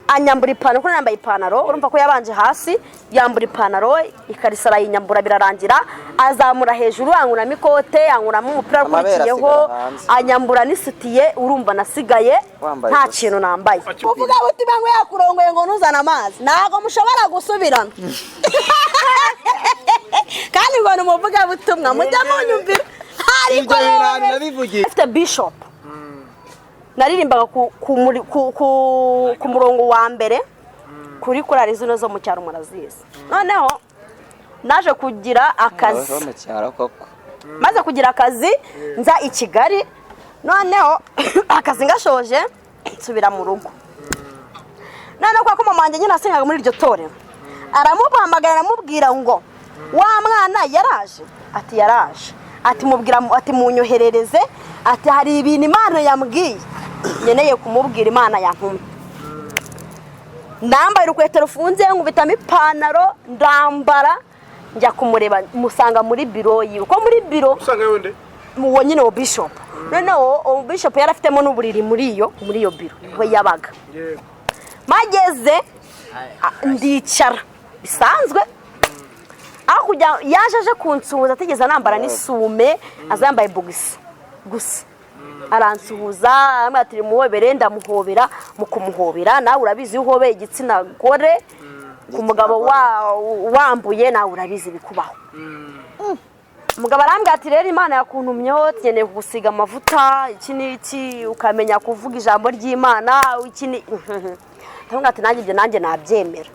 Anyambura ipantaro, kuko yambaye ipantaro. Urumva ko yabanje hasi, yambura ipantaro, ikariso arayinyambura, birarangira azamura hejuru, ankuramo ikote, ankuramo umupira Amabere ukurikiyeho, asigara hanze. anyambura n'isutiye. Urumva nasigaye Wambaye nta gusa. kintu nambaye. Uvuga butima ngo yakurongoye ngo ntuzane amazi, ntabwo mushobora gusubirana, kandi ngo ni umuvugabutumwa, mujya munyumvira, ariko Ibyo bintu yewe nabivugiye. Mfite bishop, naririmbaga ku murongo wa mbere kuri korali zino zo mu cyaro, murazizi. Noneho naje kugira akazi. Bo mu cyaro koko. Maze kugira akazi, nza i Kigali. Noneho akazi ngashoje, nsubira mu rugo. Noneho kwa ko mama wanjye nyine asengaga muri iryo torero, aramuhamagara, aramubwira ngo: "Wa mwana yaraje?" Ati: "Yaraje." Ati: "Mubwira, ati munyoherereze, ati hari ibintu Imana yambwiye nkeneye kumubwira, Imana yantumye." Ndambaye urukweto rufunze, nkubitamo ipantaro, ndambara, njya kumureba, musanga muri biro yiwe, kuko muri biro Usanga wende? Uwo nyine, uwo bishop. Noneho uwo bishop yari afitemo n'uburiri muri iyo biro niho yabaga. Mageze ndicara bisanzwe, aho kujya yaje aje kunsuhuza, atigeze anambara n'isume, aza yambaye bogisi gusa. Aransuhuza, arambwira ati: "Muhobere." Ndamuhobera. Mu kumuhobera, nawe urabizi, iyo uhobeye igitsina gore ku mugabo wambuye, nawe urabizi bikubaho. Umugabo arambwira ati: "Rero Imana yakuntumyeho, tukeneye kugusiga amavuta, iki n'iki, ukamenya kuvuga ijambo ry'Imana, iki ni." Ndavuga ati: "Nanjye ibyo nanjye nabyemera."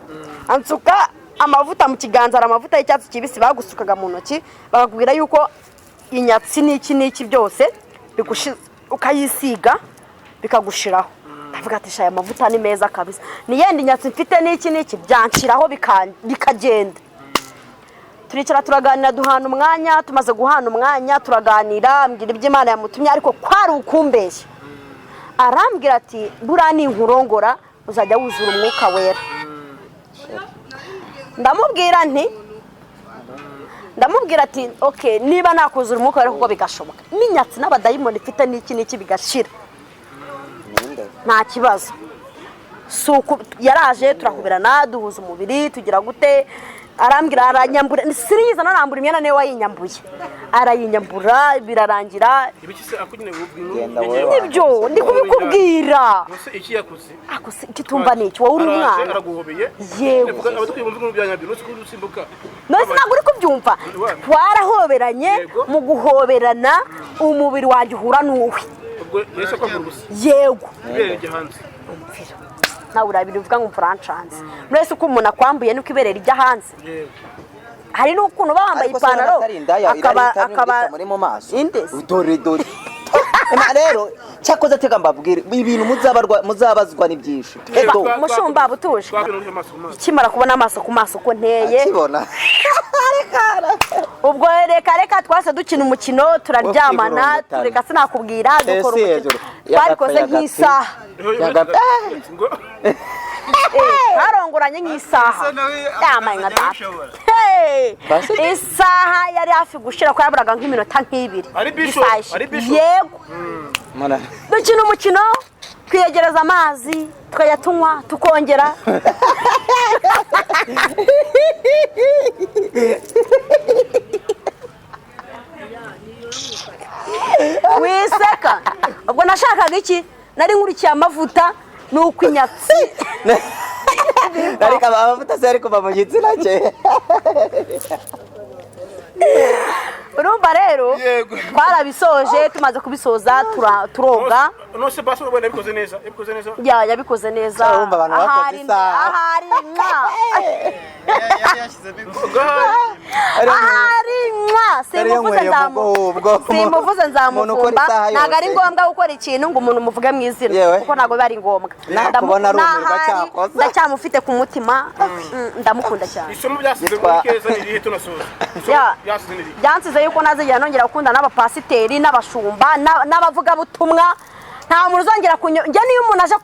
Ansuka amavuta mu kiganza. Hari amavuta y'icyatsi kibisi bagusukaga mu ntoki, bakakubwira yuko inyatsi n'iki n'iki byose ukayisiga bikagushiraho. Ndavuga ati: "Aya mavuta ni meza kabisa, ni yenda inyatsi mfite n'iki n'iki byanshiraho, bikagenda." Turicara, turaganira, duhana umwanya. Tumaze guhana umwanya, turaganira, ambwira ibyo Imana yamutumye, ariko kwari ukumbeshya. Arambwira ati: "Buriya ninkurongora uzajya wuzura Umwuka Wera." Ndamubwira nti, ndamubwira ati: "Okay, niba nakuzura Umwuka Wera kuko bigashoboka, n'inyatsi n'abadayimoni mfite n'iki n'iki bigashira, Ninde? nta kibazo." Si uku yaraje, turahoberana, duhuza umubiri, tugira gute, arambwira, aranyambura, siriza nanambura imyenda, niwe wayinyambuye, arayinyambura, birarangira. Ibiki se akunyine? Genda wowe. Nibyo ndi kubikubwira. Ese iki yakoze? Ako se ikitumva ni iki? Wowe uri Araje, umwana. Araguhobeye. Yewe. Abadukwiye bumva inkuru bya nyabyo, ntuzi ko usimbuka. None se ntabwo uri kubyumva? Twarahoberanye. Yego. Mu guhoberana, umubiri wanjye uhura n'uwe. Ubwo yahise akwambura ubusa? Yego. Ibere rijya hanze? Umvira, nawe urabira uvuga ngo urancanze. None se uko umuntu akwambuye niko ibere rijya hanze? Yego. Hari n'ukuntu uba wambaye Ariko se ipantaro atari indaya akaba irari akaba muri mu maso. Inde se? Dore, dore. Ema rero cyakoze, tega mbabwire ibintu muzabarwa, muzabazwa ni byinshi. Edo. Mushumba, butuje. Twabwira amaso ku maso. Ikimara kubona amaso ku maso ko nteye, Akibona. ubwo reka reka, twase dukina umukino, turaryamana. Wo kwivurungutana. Tureka sinakubwira, dukora Ese umukino. hejuru. Twabikoze nk'isaha. Ngo Twarongoranye nk'isaha, yamaye nka data. Hey! Basi. Isaha yari hafi gushira, ko yaburaga nk'iminota nk'ibiri. Ari bishop, Isaha ishira. ari bishop. Yego. Mwana. Dukina umukino, twiyegereza amazi, tukajya tunywa, tukongera. Wiseka, ubwo nashakaga iki? Nari nkurikiye amavuta nuko inyatsi. Ariko amavuta se ari kuva mu gitsina cye? Urumva rero, Yego. twarabisoje. Tumaze kubisoza, turoga. Nose basi wenda yabikoze neza, yabikoze neza. Ya, yabikoze neza. Urumva abantu bakoze Ahari isaha. ahari mwa. Gahari. Ahari mwa, simuvuze. Yari yanyweye Nzamu ubwo. Simuvuze, Umuntu ukora nzamufumba. isaha Ntabwo ari yose. ngombwa gukora ikintu ngo umuntu umuvuge mu izina, Yewe. kuko ntabwo biba ari ngombwa. Nakubona arumirwa. N'ahari, Cyakoze. ndacyamufite ku mutima, ndamukunda cyane. Isomo byasize Yitwa- muri Keza ni irihe? Tunasoza. Isomo Ya. byasize ni irihe? Byansize yuko ntazigera nongera gukunda n'abapasiteri n'abashumba n'abavugabutumwa. Nta muntu uzongera kunyo. Njye niyo umuntu aje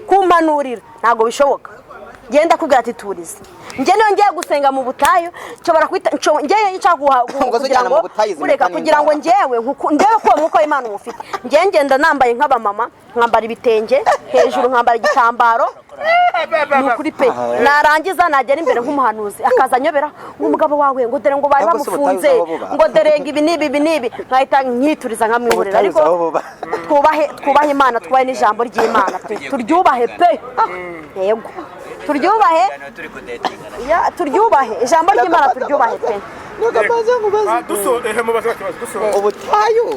kumpanurira, ntabwo bishoboka. Ngenda akubwira ati: "Turize." Njye niyo ngiye gusenga mu butayu, nshobora kwita njye nshaka Ngo kugira ujyana ngo mu butayu izi kureka mpeta kugira ngo n'inzara. njyewe ndebe ko uwo mwuka w'Imana umufite. Njye ngenda nambaye nk'abamama. Nkambara ibitenge hejuru, nkambara igitambaro, ni ukuri pe. Narangiza nagera imbere nk'umuhanuzi, akaza anyobera ngo umugabo wawe, ngo dore ngo bari Ahubwo se ubutayu bamufunze, uzi aho buba? ngo dore ngo ibi n'ibi, ibi n'ibi, nkahita nkituriza nkamwihorera. Ubutayu Ariko uzi aho buba? twubahe, twubahe Imana, twubahe n'ijambo ry'Imana pe, turyubahe pe. Ah, yego, turyubahe. Turi kudetingana. Ya, turyubahe ijambo ry'Imana, turyubahe pe. Dusoje, mubaze ikibazo, dusoje. Ubutayu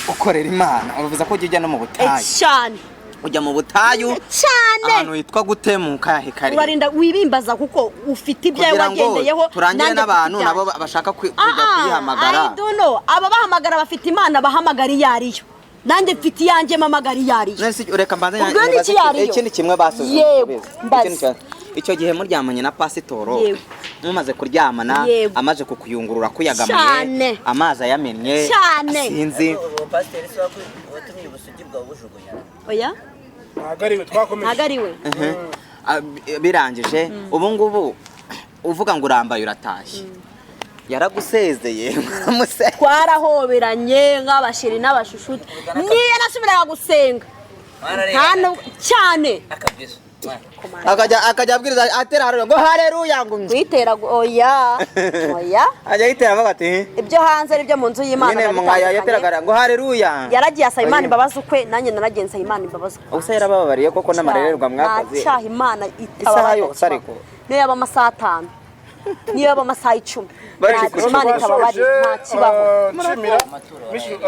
ukorera Imana, uvuze ko ujya no mu butayu? Cyane. Ujya mu butayu Cyane. ahantu hitwa gute, mu kahe karere? Urarinda wibimbaza kuko ufite ibyawe Kugira ngo wagendeyeho, turangire nanjye mfite n'abantu nabo ibyanjye. bashaka kujya kuyihamagara. I don't know. Aba bahamagara bafite Imana bahamagara iyo ariyo, nanjye mfite iyanjye mpamagara iyo ariyo. None se reka mbanze Ubwo ni nyibaze iki yariyo? Ikindi kimwe basoje. Yego, mbaze. Ikindi kimwe. Icyo gihe muryamanye na pasitoro, Yego. mumaze kuryamana, Yego. amaze kukuyungurura, kuyagamiye, Cyane. amazi ayamennye, Cyane. sinzi. Uwo pasiteri se watumye ubusugi bwawe bujugunya? Oya. Ntabwo ari we, twakomeje. Ntabwo ari we. Ah, birangije ubu ngubu uvuga ngo urambaye uratashye, yaragusezeye mwamusezeye? Twarahoberanye nk'abasheri n'abashushuti, niyo nasubiraga gusenga nta cyane. Akabyizo. Akajya abwiriza atera haleluya, ngo haleluya, ngo Witera oya, oya. Ajya yitera avuga ati Ibyo hanze n'ibyo mu nzu y'Imana nyine biba mwaya bitandukanye. yateraga ngo haleluya. Yaragiye asaba Imana imbabazi ukwe, nanjye naragiye nsaba Imana imbabazi ukwe. Ubuse yarabababariye koko n'amarererwa mwakoze? Nta cyaha Imana Isaha itababarira. yose ariko. Niyo yaba amasaha 5, niyo yaba amasaha 10, Bari Imana itababarira, nta kibaho.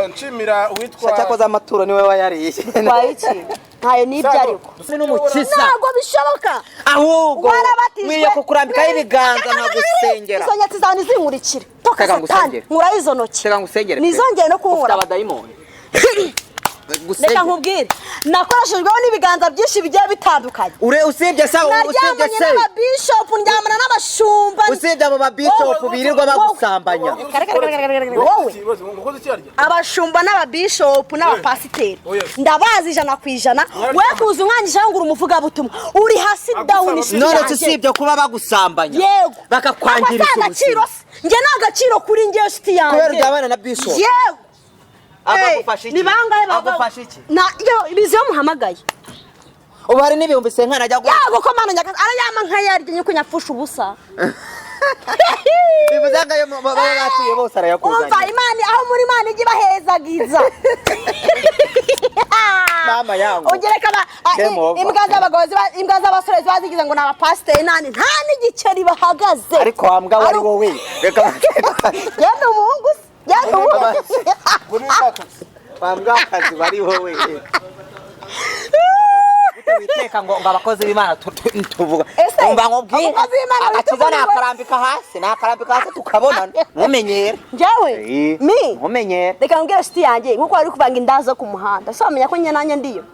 Nshimira uwitwa Cyakoze amaturo niwe wayariye. Twaye iki? Ntayo n'ibyo ariko. N'umukiza. Ntabwo bishoboka. Ahubwo Warabatijwe. nkwiye kukurambikaho ibiganza nkagusengera. Izo nyatsi zawe ntizinkurikire, toka. Reka Satani. ngusengere. Nkuraho izo ntoki. Reka ngusengere pe. Ntizongere no Ufite kunkura. abadayimoni. Reka Gusengera. nkubwire, nakoreshejweho n'ibiganza byinshi bigiye bitandukanye. Ure usibye se, usibye Naryamanye se n'ababishopu, ndyamana n'abashumba. Usibye abo babishopu birirwa bagusambanya. Wowe. Umukozi iki arya? Abashumba n'ababishopu n'abapasiteri Oh, yes. ndabazi 100%. We kuza umwangisha ngo uri umuvugabutumwa, uri hasi down, inshuti None yanjye. usibye kuba bagusambanya, Yego. bakakwangiriza Ako si agaciro ubuzima, se? Njye ni agaciro kuri njye, inshuti yanjye. kubera uryamana na bishop, Yego. agufasha iki? Ni bangahe baba Agufasha iki? Na yo bizi iyo muhamagaye? Ubu hari n'ibihumbi senkana ajya Yego, ko mana nyaka arayama nkayarya nyuko nyapfusha ubusa. Bivuze ngo ayo baba batuye bose Umva, arayakuzanira. Imana aho muri, Imana ijya ibahezagiza. Mama yangu. Ugereka Game over. imbwa z'abagabo imbwa z'abasore ziba zigize ngo ni abapasiteri, nani nta n'igiceri bahagaze. Ariko wa mbwa wari wowe, reka. Genda umuhungu se, genda umuhungu. Wa mbwakazi bari wowe. Gute witeka ngo abakozi b'Imana tuvuga? Ese, Umva ngo bwira abakozi b'Imana agakiza. wita muri we? Nakarambika hasi tukabonana, ntumenyere. Njyewe mi Ntumenyere. Reka mbwire inshuti yanjye, nkuko wari kuvanga inda zo ku muhanda, so wamenya ko njye nanjye ndiyo.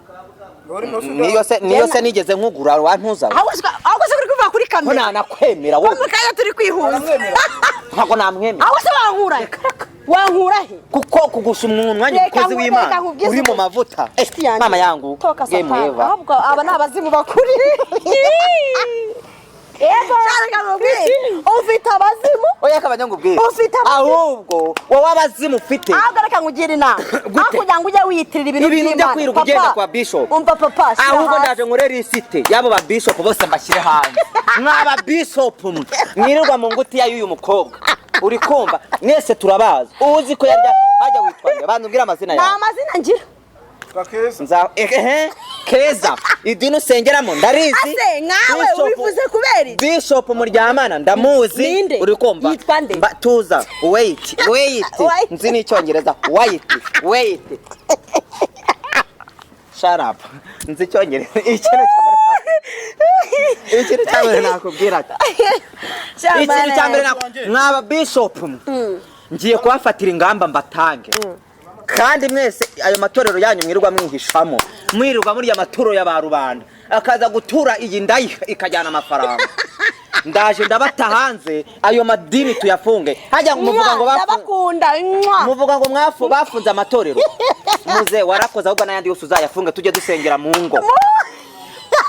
Niyo se nigeze nkugura wantuza? Ahubwo se uri kuvuga kuri Ko kamera? nanakwemera Ko wowe. mu kanya turi kwihuza. Ntabwo namwemera. Ahubwo se wankura he? Wankura he? Kuko kugusha umwanya Reka umukozi w'Imana reka nkubwize uri mu ukuri. mavuta. Inshuti yanjye. Mama yangu, Toka game satani. over. Ahubwo aba ni abazimu bakuri. Yego. Reka nkubwire, ufite abazimu. Oya, kabanya ngubwire. Ufite abazimu. Ahubwo wowe abazimu ufite. Ahubwo reka nkugire inama. Gute? Aho kugira ngo ujye wiyitirira ibintu Ibintu byo by'Imana. kwirirwa Papa, ugenda kwa bishop. Umva papa, shyira Ahubwo hasi. ndaje nkore lisite y'abo ba bishop bose, mbashyire hanze. Mwaba bishop mwe mwirirwa mu ngutiya y'uyu mukobwa, uri kumva, mwese turabazi. Uzi ko yarya hajya witwa nde? Banza umbwire amazina Nta yawe. mazina ngira. Keza. Nza ehe, Keza, idini usengeramo ndarizi. Ase nkawe ubivuze kubera iki? Bishop muryamana ndamuzi. Ninde? Uri kumva? Yitwa nde? Tuza, wait, wait. Wait. Nzi n'icyongereza. Wait, wait, shut up. Nzi icyongereza. Ikintu cya mbere nakubwira ati, ikintu cya mbere mwaba bishop mwe, ngiye kubafatira ingamba mbatange. Kandi mwese ayo matorero yanyu mwirirwa mwihishamo, mwirirwa murya amaturo ya ba rubanda, akaza gutura iyi ndayi ikajyana amafaranga, ndaje ndabata hanze. Ayo madini tuyafunge. Hajya ngo muvuga ngo Ndabakunda, mwa. muvuga ngo bafunze amatorero, muze warakoze. Ahubwo n'ayandi yose uzayafunge, tujye dusengera mu ngo,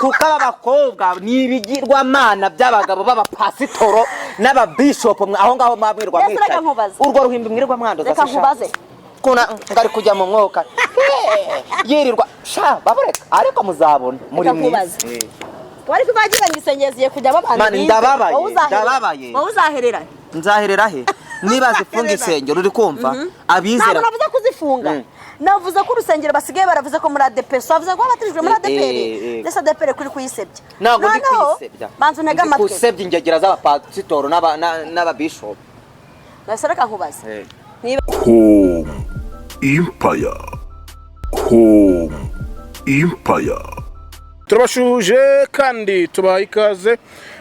kuko aba bakobwa ni ibigirwamana by'abagabo b'abapasitoro n'ababishopu. Aho ngaho mwamwirwa Mbese reka mwicaye nkubaze. urwo ruhimbi mwirirwa mwanduza. Reka Se sha. nkubaze. Kuna ngari kujya mu mwuka. Yirirwa sha babureka, ariko muzabona muri Reka mwiza. nkubaze. Wari kubagira ngo isengero zigiye kujyamo abantu Mani, bize. ndababaye, Wowe uzaherera- ndababaye. Wowe uzaherera. Nzaherera he niba zifunga insengero? Uri kumva abizera? Ntabwo navuze kuzifunga. Navuze ko urusengero basigaye baravuze ko muri ADEPR, so bavuze ko babatijwe muri ADEPR. Ndetse ADEPR kuri kuyisebya. Ntabwo ndi Noneho, kuyisebya. banza untege Ndi amatwi. gusebya ingegera z'abapasitoro n'ababishopu. Nahise reka nkubaze. Niba Home Empire. Home Empire. Turabashuje kandi tubaha ikaze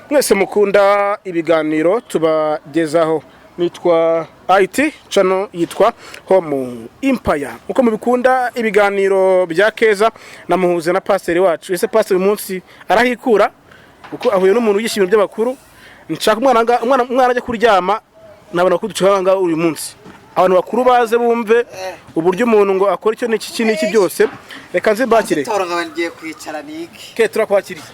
mwese mukunda ibiganiro tubagezaho. Nitwa IT channel, yitwa Home Empire. Uko mubikunda ibiganiro bya Keza namuhuze na pasiteri wacu. Ese pasiteri uyu munsi arahikura kuko ahuye n'umuntu wishimira by'abakuru? Nshaka umwana umwana ajya kuryama nabona ko ducanga ngaha uyu munsi, abantu bakuru baze bumve uburyo umuntu ngo akora icyo n'iki iki n'iki byose. Reka nze mbakire. Nkaba ngiye kwicara niki. Ke turakwakiriye.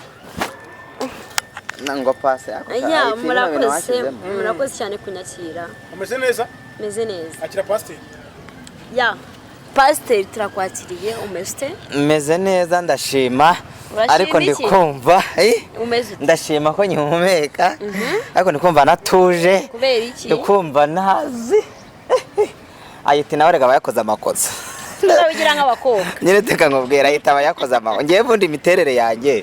Ngo pasi ako Ya, murakoze, murakoze cyane kunyakira. Umeze neza? Meze neza. Akira pasiteri. Ya, pasiteri, turakwakiriye. Umeze ute? Meze neza, ndashima. Urashima Ariko ndi iki? kumva Umeze ute? Ndashima ko nkihumeka, ariko ndi kumva natuje. Kubera iki? Ndi kumva ntazi ayiti nawe reka aba yakoze amakosa. Uzabigira nk'abakobwa. Nyine teka nkubwira, ahita aba yakoze amakosa. Ngewe ubundi imiterere yanjye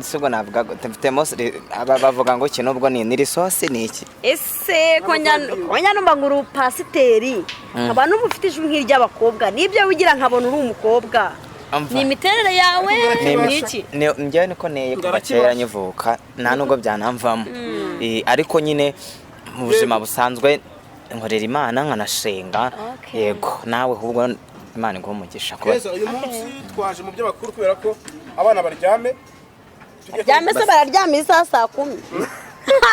si ubwo navuga gute, mfitemo aba bavuga ngo iki nubwo ni n'irisosi ni iki. Ese ko njya numva ngo uri pasiteri, nkaba numva ufite ijwi nk'iry'abakobwa, nibyo wigira nkabona uri umukobwa? Umva. Ni imiterere yawe, ni iki? Njyewe niko neye kuva kera nkivuka, nta nubwo byanamvamo. Ariko nyine mu buzima busanzwe nkorera Imana nkanashenga. Yego, nawe ahubwo Imana iguha umugisha kuba Keza, uyu munsi twaje mu by'abakuru kubera ko abana baryame. Ryame se, bararyama isaha saa 10,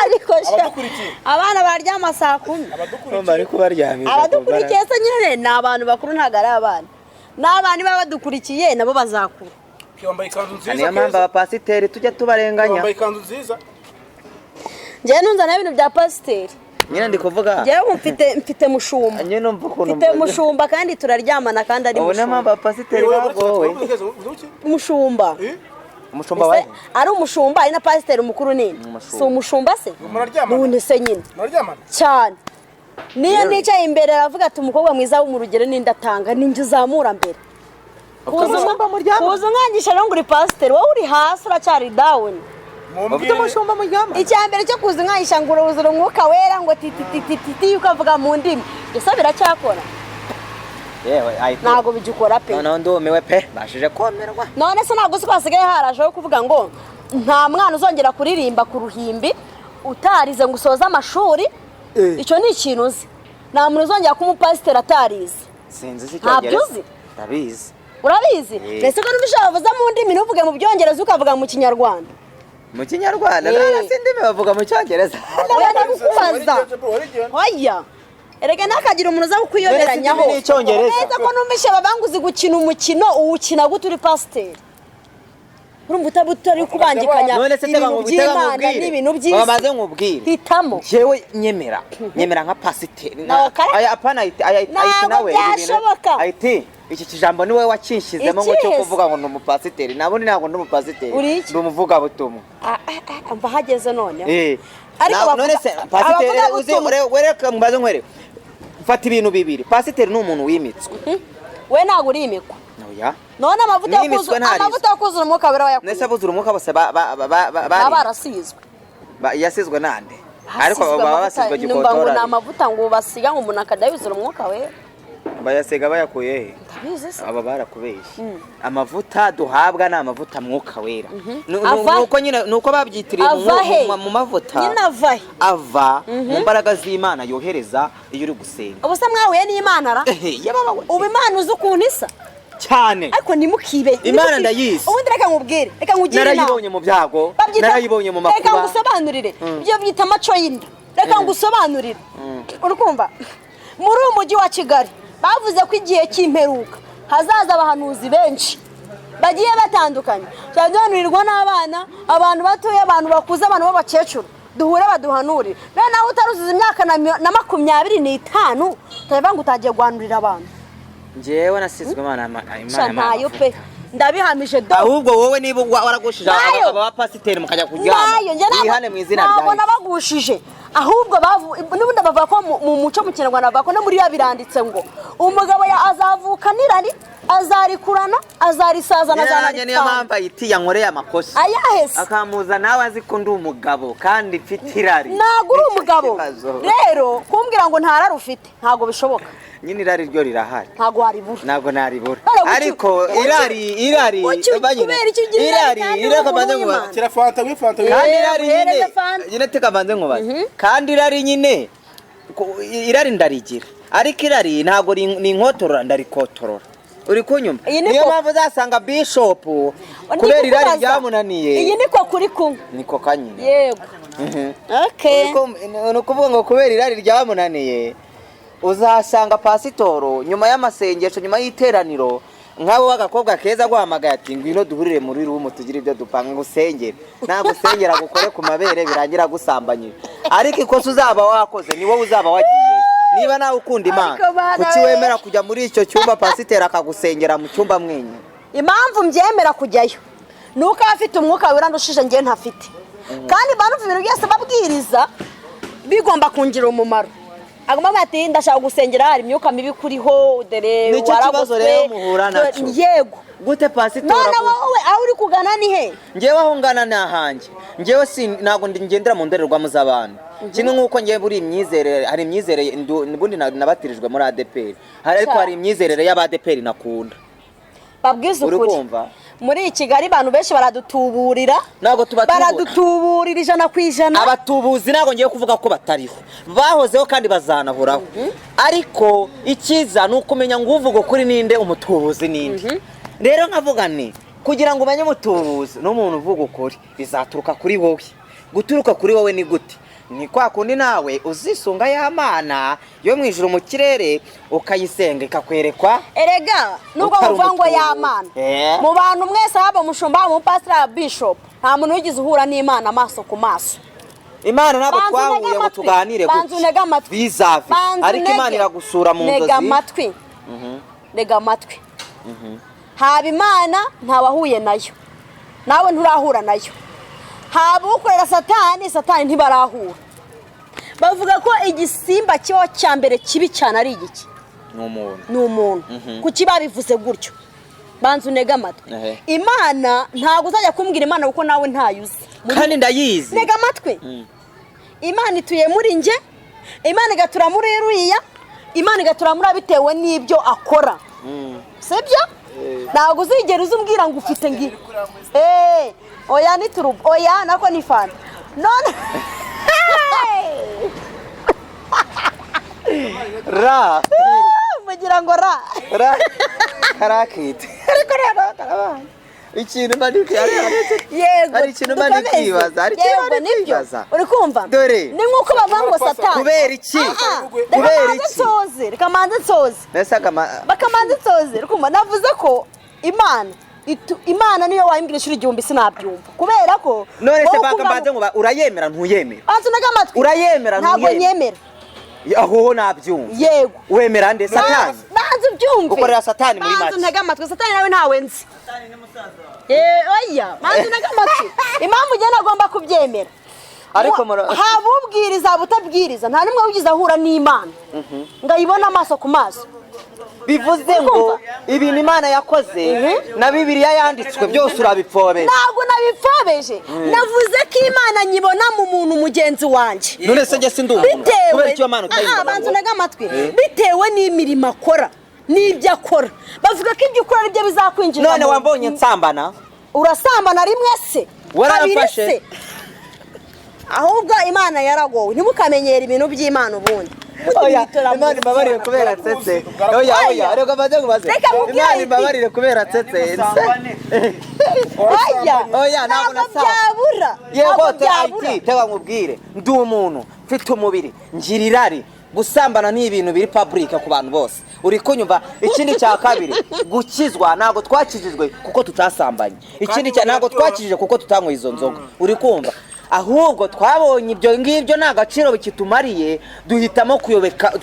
ariko sha Abadukurikiye. Abana bararyama saa 10. Abadukurikiye. Kubaryamisha. Abadukurikiye se nyine ni abantu bakuru, ntabwo ari abana. Ni abantu baba badukurikiye, nabo bazakura. Wambaye ikanzu nziza. Niyo mpamvu Keza. abapasiteri tujya tubarenganya. Wambaye ikanzu nziza. Njyewe ntunzana ibintu bya pasiteri. Nyine ndi kuvuga. Njyewe mfite mushumba. Nyine numva ukuntu Mfite mushumba kandi turaryamana kandi ari Ubu niyo mpamvu mushumba. abapasiteri bagowe. Mushumba. Umushumba Ese wahe? ari umushumba, ari na pasiteri mukuru nini? Umushumba. Si umushumba se? Muraryamana? None se nyine. Muraryamana? Cyane. Niyo nicaye imbere aravuga ati: "Umukobwa mwiza wo mu rugero ninde atanga ninjye uzamura mbere." Ufite umushumba muryamana? Kuza umwangisha rero ngo uri pasiteri, wowe uri hasi, uracyari down. Ufite umushumba muryamana? Icya mbere cyo kuza umwangisha ngo uruzura umwuka wera, ngo tititititi, ukavuga mu ndimi, ese biracyakora? Yewe ayiti. Ntabwo bigikora pe. Noneho ndumiwe pe, bashije komerwa. None se ntabwo uzi ko hasigaye harajeho kuvuga ngo nta mwana uzongera kuririmba ku ruhimbi utarize ngo usoze amashuri? Icyo ni ikintu uzi? Nta muntu uzongera kuba umupasiteri atarize. Sinzi si Ntabyo icyongereza. uzi? Ndabizi. Urabizi? Eh. Mbese ko numva bavuze mu ndimi, ntuvuge mu byongereza, ukavuga mu kinyarwanda? Mu kinyarwanda. Eh. Nta si indimi bavuga mu cyongereza. Oya, ndakubaza. Oya, erega ntakagira umuntu uza kukwiyoberanyaho. None se indimi ni icyongereza? Neza ko numvise babanguzi gukina umukino, uwukina gute uri pasiteri? Urumva utari kubangikanya None se tega ibintu nkubwire, by'Imana n'ibintu by'isi. Bamaze nkubwire. Hitamo. Njyewe nyemera nka pasiteri. Nawe kare- Aya apana ayiti, aya ayiti. Ntabwo Nawe ibi bintu- byashoboka. Ayiti, iki kijambo ni wowe wakinshyizemo ngo cyo Ikihe se? kuvuga ngo ni umupasiteri. Nabo ntabwo ndi umupasiteri. Uri iki? Ndi umuvugabutumwa. Ah, ah, ah, mva hageze noneho. Ariko Ariko none se pasiteri uzi abavugabutumwa wereka mbaze nkwereke, fata ibintu bibiri: pasiteri ni umuntu wimitswe. We ntabwo urimikwa. Oya. None amavuta yo Nimitswe kuzura ntarize. amavuta yo kuzura umwuka wera wayakuye? Nese abuzura umwuka bose Baba barasizwe. Yasizwe nande? Ariko Hasizwe baba amavuta, basizwe numva ngo ni gikotora. amavuta ngo basiga, ngo umuntu akajya yuzura umwuka wera. Bayasiga bayakuye he? Ndabizi se? Aba barakubeshye. Amavuta duhabwa ni amavuta mwuka wera. Ava- Nuko nyine nuko babyitiriye Ava he? mu mavuta. Nyine ava he? Ava mu mbaraga z'Imana yohereza iyo uri gusenga. Ubu se mwahuye n'Imana ra? Ehe, yababa we. Ubu Imana uzi ukuntu isa? Cyane. Ariko ntimukibe. Imana ndayizi. Ubundi reka nkubwire, reka nkugire inama. Narayibonye mu byago, narayibonye mu Reka makuba. ngusobanurire. Ibyo byita amaco y'inda. Reka ngusobanurire. Uri kumva, muri uyu mujyi wa Kigali bavuze ko igihe cy'imperuka hazaza abahanuzi benshi bagiye batandukanye, tuzaduhanurirwa n'abana, abantu batoya, abantu bakuze, abantu b'abakecuru, duhure baduhanurire. None nawe utaruzuza imyaka na 25, utavuga ngo utagiye guhanurira abantu. Njyewe nasizwe Imana Sha, Imana ntayo pe, ndabihamije do. Ahubwo wowe niba waragushije Ntayo. aba bapasiteri mukajya kuryama, Nayo njye wihane mu izina ntabwo rya Yesu. nabagushije, ahubwo n'ubundi bavuga ko mu muco, mu Kinyarwanda, bavuga ko no muri yo biranditse ngo umugabo azavuka n'irari, azarikurana, azarisazana, Nanjye niyo azanaripfana. mpamvu ayiti yankoreye amakosa, Ayahese? akamuza nawe azi ko ndi umugabo kandi mfite irari. Ntabwo uri Nicyo umugabo. kibazo. Rero kumbwira ngo nta rari ufite ntabwo bishoboka. Nyine irari ryo rirahari. Ntabwo waribura. Ntabwo naribura. None Ariko irari, irari nyine, kubera icyo ugira irari irari kandi irari uri kabanze umuntu nkubaze. w'Imana? Kira fanta, we fanta. Kandi irari nyine Uhereze fanta. Nyine teka mbanze nkubaze. Kandi irari nyine irari ndarigira, ariko irari ntabwo ni inkotorora, ndarikotorora. Uri kunyumva? Iyi ni Niyo ko- mpamvu uzasanga bishop Ndi kubera irari kukubaza. ryamunaniye. Iyi ni ko kuri kunywa? Niko kanyine. Yego. Okay. Ni ukuvuga ngo kubera irari ryamunaniye, uzasanga pasitoro nyuma y'amasengesho, nyuma y'iteraniro, nk'abo w'agakobwa keza aguhamagaye ati: "Ngwino duhurire muri room tugire ibyo dupanga, ngusengere." Nagusengera gukore ku mabere, birangira agusambanyije. Ariko ikosa uzaba wakoze ni wowe uzaba wagiye. Niba nawe ukunda Imana, Ariko bana kuki we. wemera kujya muri icyo cyumba, pasiteri akagusengera mu cyumba mwenyine? Impamvu mbyemera kujyayo ni uko aba afite umwuka wera ndushije njye ntafite, kandi mba numva ibintu byose babwiriza bigomba kungira umumaro. Agomba kuvuga ati: "Ndashaka gusengera, hari imyuka mibi kuriho, dore Nicyo kibazo waragoswe." rero muhura nacyo. Yego. Gute pasitori None wowe aho uri kugana ni he? Njyewe aho ngana ni ahanjye. Njyewe si ntabwo ngendera mu ndorerwamo z'abantu, kimwe nk'uko njyewe buri imyizerere, hari imyizerere ubundi nabatirijwe muri ADEPR, hari ariko Sha. hari imyizerere y'abadeperi nakunda. Babwize Uri ukuri. kumva? Muri iyi Kigali abantu benshi baradutuburira. Ntabwo tubatubura. Baradutuburira 100%. Abatubuzi ntabwo ngiye kuvuga ko batariho, bahozeho kandi bazanahoraho, ariko icyiza ni ukumenya ngo uvuga ukuri ninde, umutubuzi ninde. Rero nkavuga ni kugira ngo umenye umutubuzi n'umuntu uvuga ukuri bizaturuka kuri wowe. Guturuka kuri wowe ni gute? Ni kwa kundi nawe uzisunga ya Mana yo mu ijuru mu kirere, ukayisenga ikakwerekwa. Erega nubwo Utari muvuga ngo umutubuzi. yamana, mu bantu mwese, haba umushumba, haba umupasiteri, haba bishop, nta muntu wigeze uhura n'Imana amaso ku maso. Imana ntabwo Banza twahuye untege ngo amatwi. tuganire Banza gutya untege amatwi. bizave, Banza ariko Imana untege. iragusura mu Ntega nzozi. amatwi, ntega amatwi. Haba Imana ntawahuye nayo, nawe nturahura nayo. Haba ukorera Satani, Satani ntibarahura. Bavuga ko igisimba kibaho cya mbere kibi cyane ari igiki? Ni umuntu. Ni umuntu. Kuki babivuze gutyo? Banza unege amatwi. Imana ntabwo uzajya kumbwira Imana kuko nawe ntayo uzi. Kandi ndayizi. Ntega amatwi. Imana ituye muri njye, Imana igatura muri ruriya, Imana igatura muri bitewe n'ibyo akora, sibyo? Ntabwo uzigera uza umbwira ngo ufite ngi eee. Oya, ni turubo, oya, nako ni fanta none. Ra. Mugira ngo ra. Ra karakite, ariko rero karabaye ikintu mba ndi Yego. Hari ikintu mba ndi Dukomeze. kwibaza, hari ikintu Yego, mba ndi nibyo. kwibaza. Uri kumva? Dore. Ni nk'uko bavuga ngo Satani. Kubera iki? Ah, ah. Reka Kubera manze iki? nsoze, reka manze nsoze. Mbese akama Bakamanza nsoze. Uri kumva? Navuze ko Imana Imana niyo wayimbwira inshuro 1000 sinabyumva, kubera ko None se wowe baka ukumva mbanze ngo urayemera ntuyemera? Banza unege amatwi. Urayemera, Ntabwo ntuyemera? nyemera. Aho ho nabyumva. Yego. Wemera nde? Satani? Banza ubyumve. Ukorera Satani muri Banza make. untege amatwi. Satani nawe ntawe nzi. Oya, banza untege amatwi. Impamvu njye nagomba kubyemera, Ariko haba ubwiriza, haba utabwiriza, nta n'umwe wigeze ahura n'Imana ngo ayibone amaso ku maso. Bivuze ngo ibintu Imana yakoze na Bibiliya yanditswe byose urabipfobera? Ntabwo nabipfobeje. Navuze ko Imana nyibona mu muntu mugenzi wanjye. None se njye sindi umuntu? Bitewe Kubera icyo Mana Aha, utayibona? banza untege amatwi. Bitewe n'imirimo akora n'ibyo akora, bavuga ko ibyo ukora aribyo bizakwinjiza None wambonye nsambana? Urasambana rimwe se? Waramfashe. Kabiri se? Ahubwo Imana yaragowe, ntimukamenyere ibintu by'Imana ubundi. Oya. Mwitora mu Imana imbabarire kubera nsetse. Oya, oya, reka mbanze nkubaze. Reka nkubwire Imana iti- imbabarire kubera nsetse. Oya. Oya, ntabwo Ntabwo nasaba. byabura. Yego. Ntabwo byabura. Te tega nkubwire, ndi umuntu mfite umubiri, ngira irari. Gusambana ni ibintu biri public ku bantu bose, uri kunyumva? Ikindi cya kabiri, gukizwa ntabwo twakijijwe kuko tutasambanye. Ikindi cya, ntabwo twakijijwe kuko tutanyweye izo nzoga, uri kumva? Ahubwo twabonye ibyo ngibyo nta gaciro bikitumariye, duhitamo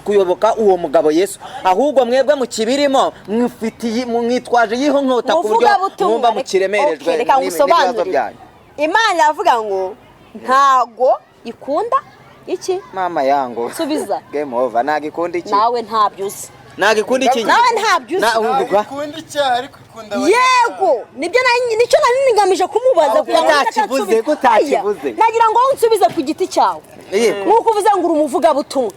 kuyoboka uwo mugabo Yesu. Ahubwo mwebwe mukibirimo mwifitiye, mwitwaje yiho nkota ku buryo Muvugabutumwa, mwumva mukiremerejwe Okay, reka n'ibibazo ngusobanurire. byanyu. Imana iravuga ngo ntago ikunda iki? Mama yangu. Subiza. Game over. Ntago ikunda iki? Nawe ntabyo uzi. Ntago ikunda iki? Nawe ntabyo uzi. Uvuga. Ikunda icyaha, ariko ikunda Yego, nibyo nicyo nari nigamije kumubaza kugira ngo Utakivuze, atansubize. ko utakivuze. Oya, nagira ngo wowe unsubize ku giti cyawe. Yego. Nk'uko uvuze ngo uri umuvugabutumwa,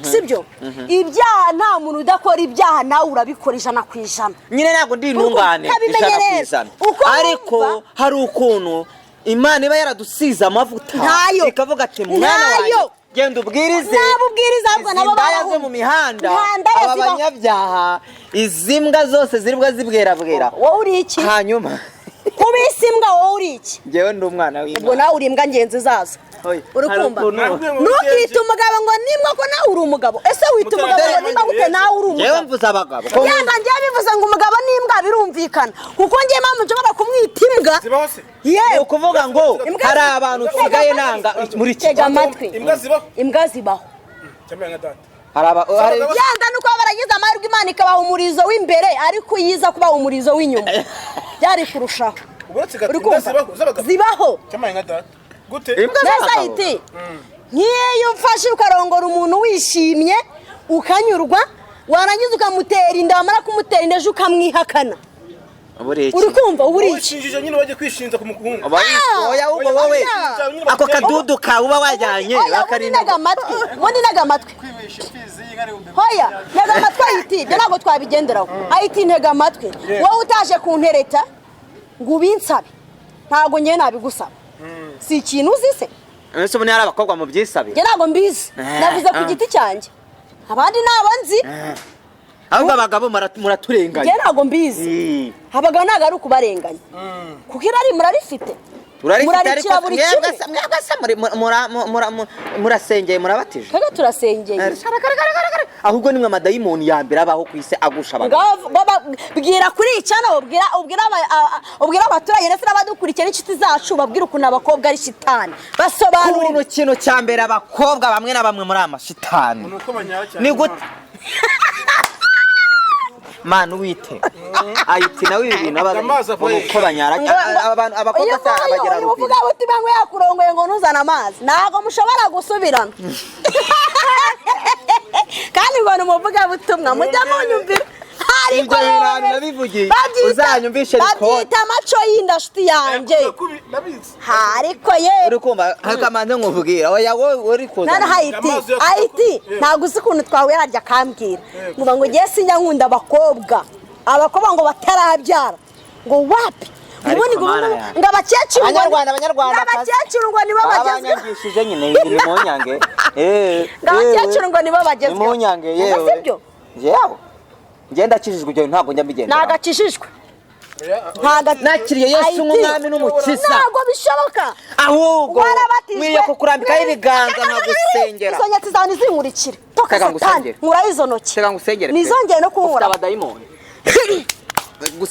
sibyo? Ibyaha, nta muntu udakora ibyaha, nawe urabikora 100%. Nyine ntabwo ndi intungane Utabimenye ijana ku rero. ijana, Uko ariko wumva- hari ukuntu Imana iba yaradusize amavuta, Ntayo. ikavuga ati: "Mwana wanjye, Ntayo. genda ubwirize Nabo ubwiriza, ahubwo izi nabo ndaya zo barahumye. mu mihanda, Nta ndaya aba zibaho. banyabyaha, izi mbwa zose ziribwa zibwerabwera." Wowe uri iki? Hanyuma Kubisa imbwa, wowe uri iki? Njyewe ndi umwana Ubwo w'Imana. nawe uri imbwa ngenzi zazo. Oya, Uri hari kumva? ukuntu- Ntukite umugabo ngo nimbwa, ko nawe uri umugabo. Ese wita umugabo ngo nimba gute nawe uri Njyewe umugabo? mvuze abagabo. Yenda njyewe bivuze ngo umugabo n'imbwa birumvikana, kuko njyewe impamvu nshobora kumwita imbwa Zibaho se? Ni Yewe. ukuvuga ngo Imbwa hari abantu nsigaye nanga muri iki Tega amatwi. Imbwa zibaho? Imbwa zibaho. Cyambaye nka data. Hari aba hari Yenda nuko baba baragize amahirwe, Imana ikabaha umurizo w'imbere, ariko iyo iza kubaha umurizo w'inyuma byari kurushaho. Uretse gato, Uri imbwa kumva? zibaho z'abagabo? Zibaho. Cyambaye nka data gute? Imbwa Mbese z'abagabo. ayiti nk'iyo umfashe ukarongora umuntu wishimye, ukanyurwa, warangiza ukamutera inda, wamara kumutera inda ejo ukamwihakana. Buri iki? Uri kumva uba uri iki? Wishingije nyine, wajya kwishinza ku muhungu. Oya, ahubwo wowe Oya. ako kadudu kawe uba wajyanye Oya, ubundi bakarinda ntega amatwi, ubundi ntega amatwi. Kwimisha imfizi y'inka n'ibihumbi Hoya, ntega amatwi ayiti, ibyo ntabwo twabigenderaho. Ayiti, ntega amatwi. Wowe utaje kuntereta ngo ubinsabe, ntabwo ngewe nabigusaba. Si ikintu uzi se? Ese ubu hari abakobwa mu byisabira? Njye ntabwo mbizi. Navuze ku giti cyanjye, abandi nabo nzi. Ahubwo abagabo muraturenganya. Njye ntabwo mbizi. Abagabo ntabwo ari ukubarenganya, kuko irari murarifite. Turarifite, ariko Murarikira buri mwebwe kimwe. mwebwe se murasengeye, murabatije? Twebwe turasengeye. Ahubwo nimwe amadayimoni ya mbere abaho ku isi agusha abagabo. Ngaho bwira kuri icana, ubwira abaturage ndetse n'abadukurikiye n'inshuti zacu, babwira ukuntu abakobwa ari shitani, basobanurira. Ukuntu kintu cya mbere, abakobwa bamwe na bamwe muri amashitani. Ni uko banyara cyane. Ni gute mana wite ayiti nawe ibi bintu aba Amazi ava he? uko banyara abantu abakobwa Uyu se abagera uyu ruguru. uvuga butumwa ngo yakurongoye ngo ntuzane amazi, ntabwo mushobora gusubirana, kandi ngo ni umuvugabutumwa, mujya munyumvira, ariko Ibyo bintu yewe, nabivugiye. Uzanyumvishe record. Babyita amaco y'inda, nshuti yanjye. Ndabizi. Ariko ye Uri kumva hakamanze nkubwira, oya, wowe uri kuzana None hayiti Amazi yo ayiti Yeah. ntabwo uzi ukuntu twahuye, ararya akambwira ngo ngiye sinjya nkunda abakobwa ngo batarabyara, ngo wapi, ngo ubundi ngo Ariko ubu mana yanjye. ngo abakecuru ngo Abanyarwanda, Abanyarwanda ngo abakecuru ngo nibo bagezweho. Abanyangishije nyine ni munyange, eh. Ngo abakecuru ngo nibo bagezweho. Ni munyange. Ubwo Yewe, sibyo? yewe, ngenda akijijwe, ibyo ntabwo njya mbigendera. Nagakijijwe, ntago. Nakiriye Yesu Ayiti. nk'umwami n'umukiza. Ntabwo bishoboka. Ahubwo Warabatijwe. nkwiye kukurambikaho ibiganza nkagusengera. Izo nyatsi zawe ntizinkurikire, toka. Tega Satani, ngusengere. nkuraho izo ntoki. Tega ngusengere pe. Ntizongere no Ufite kunkura. abadayimoni.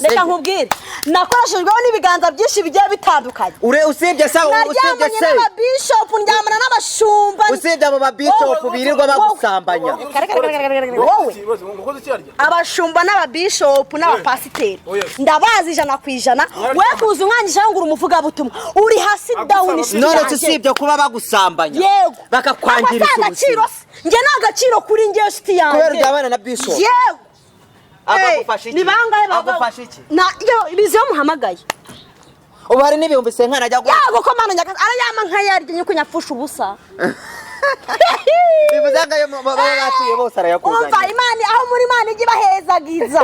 Reka nkubwire, nakoreshejweho n'ibiganza byinshi bigiye bitandukanye. Ure usibye se, usibye Naryamanye se n'ababishopu, ndyamana n'abashumba. Usibye abo babishopu birirwa bagusambanya. Wowe. Umukozi ukiyarya. Abashumba n'ababishopu n'abapasiteri Oya. ndabazi 100%. We kuza umwangisha ngo uri umuvugabutumwa, uri hasi down, inshuti None se yanjye. usibye kuba bagusambanya, Yego. bakakwangiriza Ako si agaciro ubuzima, se? Njye ni agaciro kuri njye, inshuti yanjye. Kubera uryamana na bishop? Yego. Agagufasha iki? Ni bangahe Agufasha iki? Na yo bizi iyo muhamagaye. Ubu hari n'ibihumbi senkana ajya guha. Yago ko mana nyakazi arayama nkayarya nyuko nyapfusha ubusa. Bivuze ngo ayo baba batuye bose Umva, arayakuzanira. Imana aho muri, Imana ijya ibahezagiza.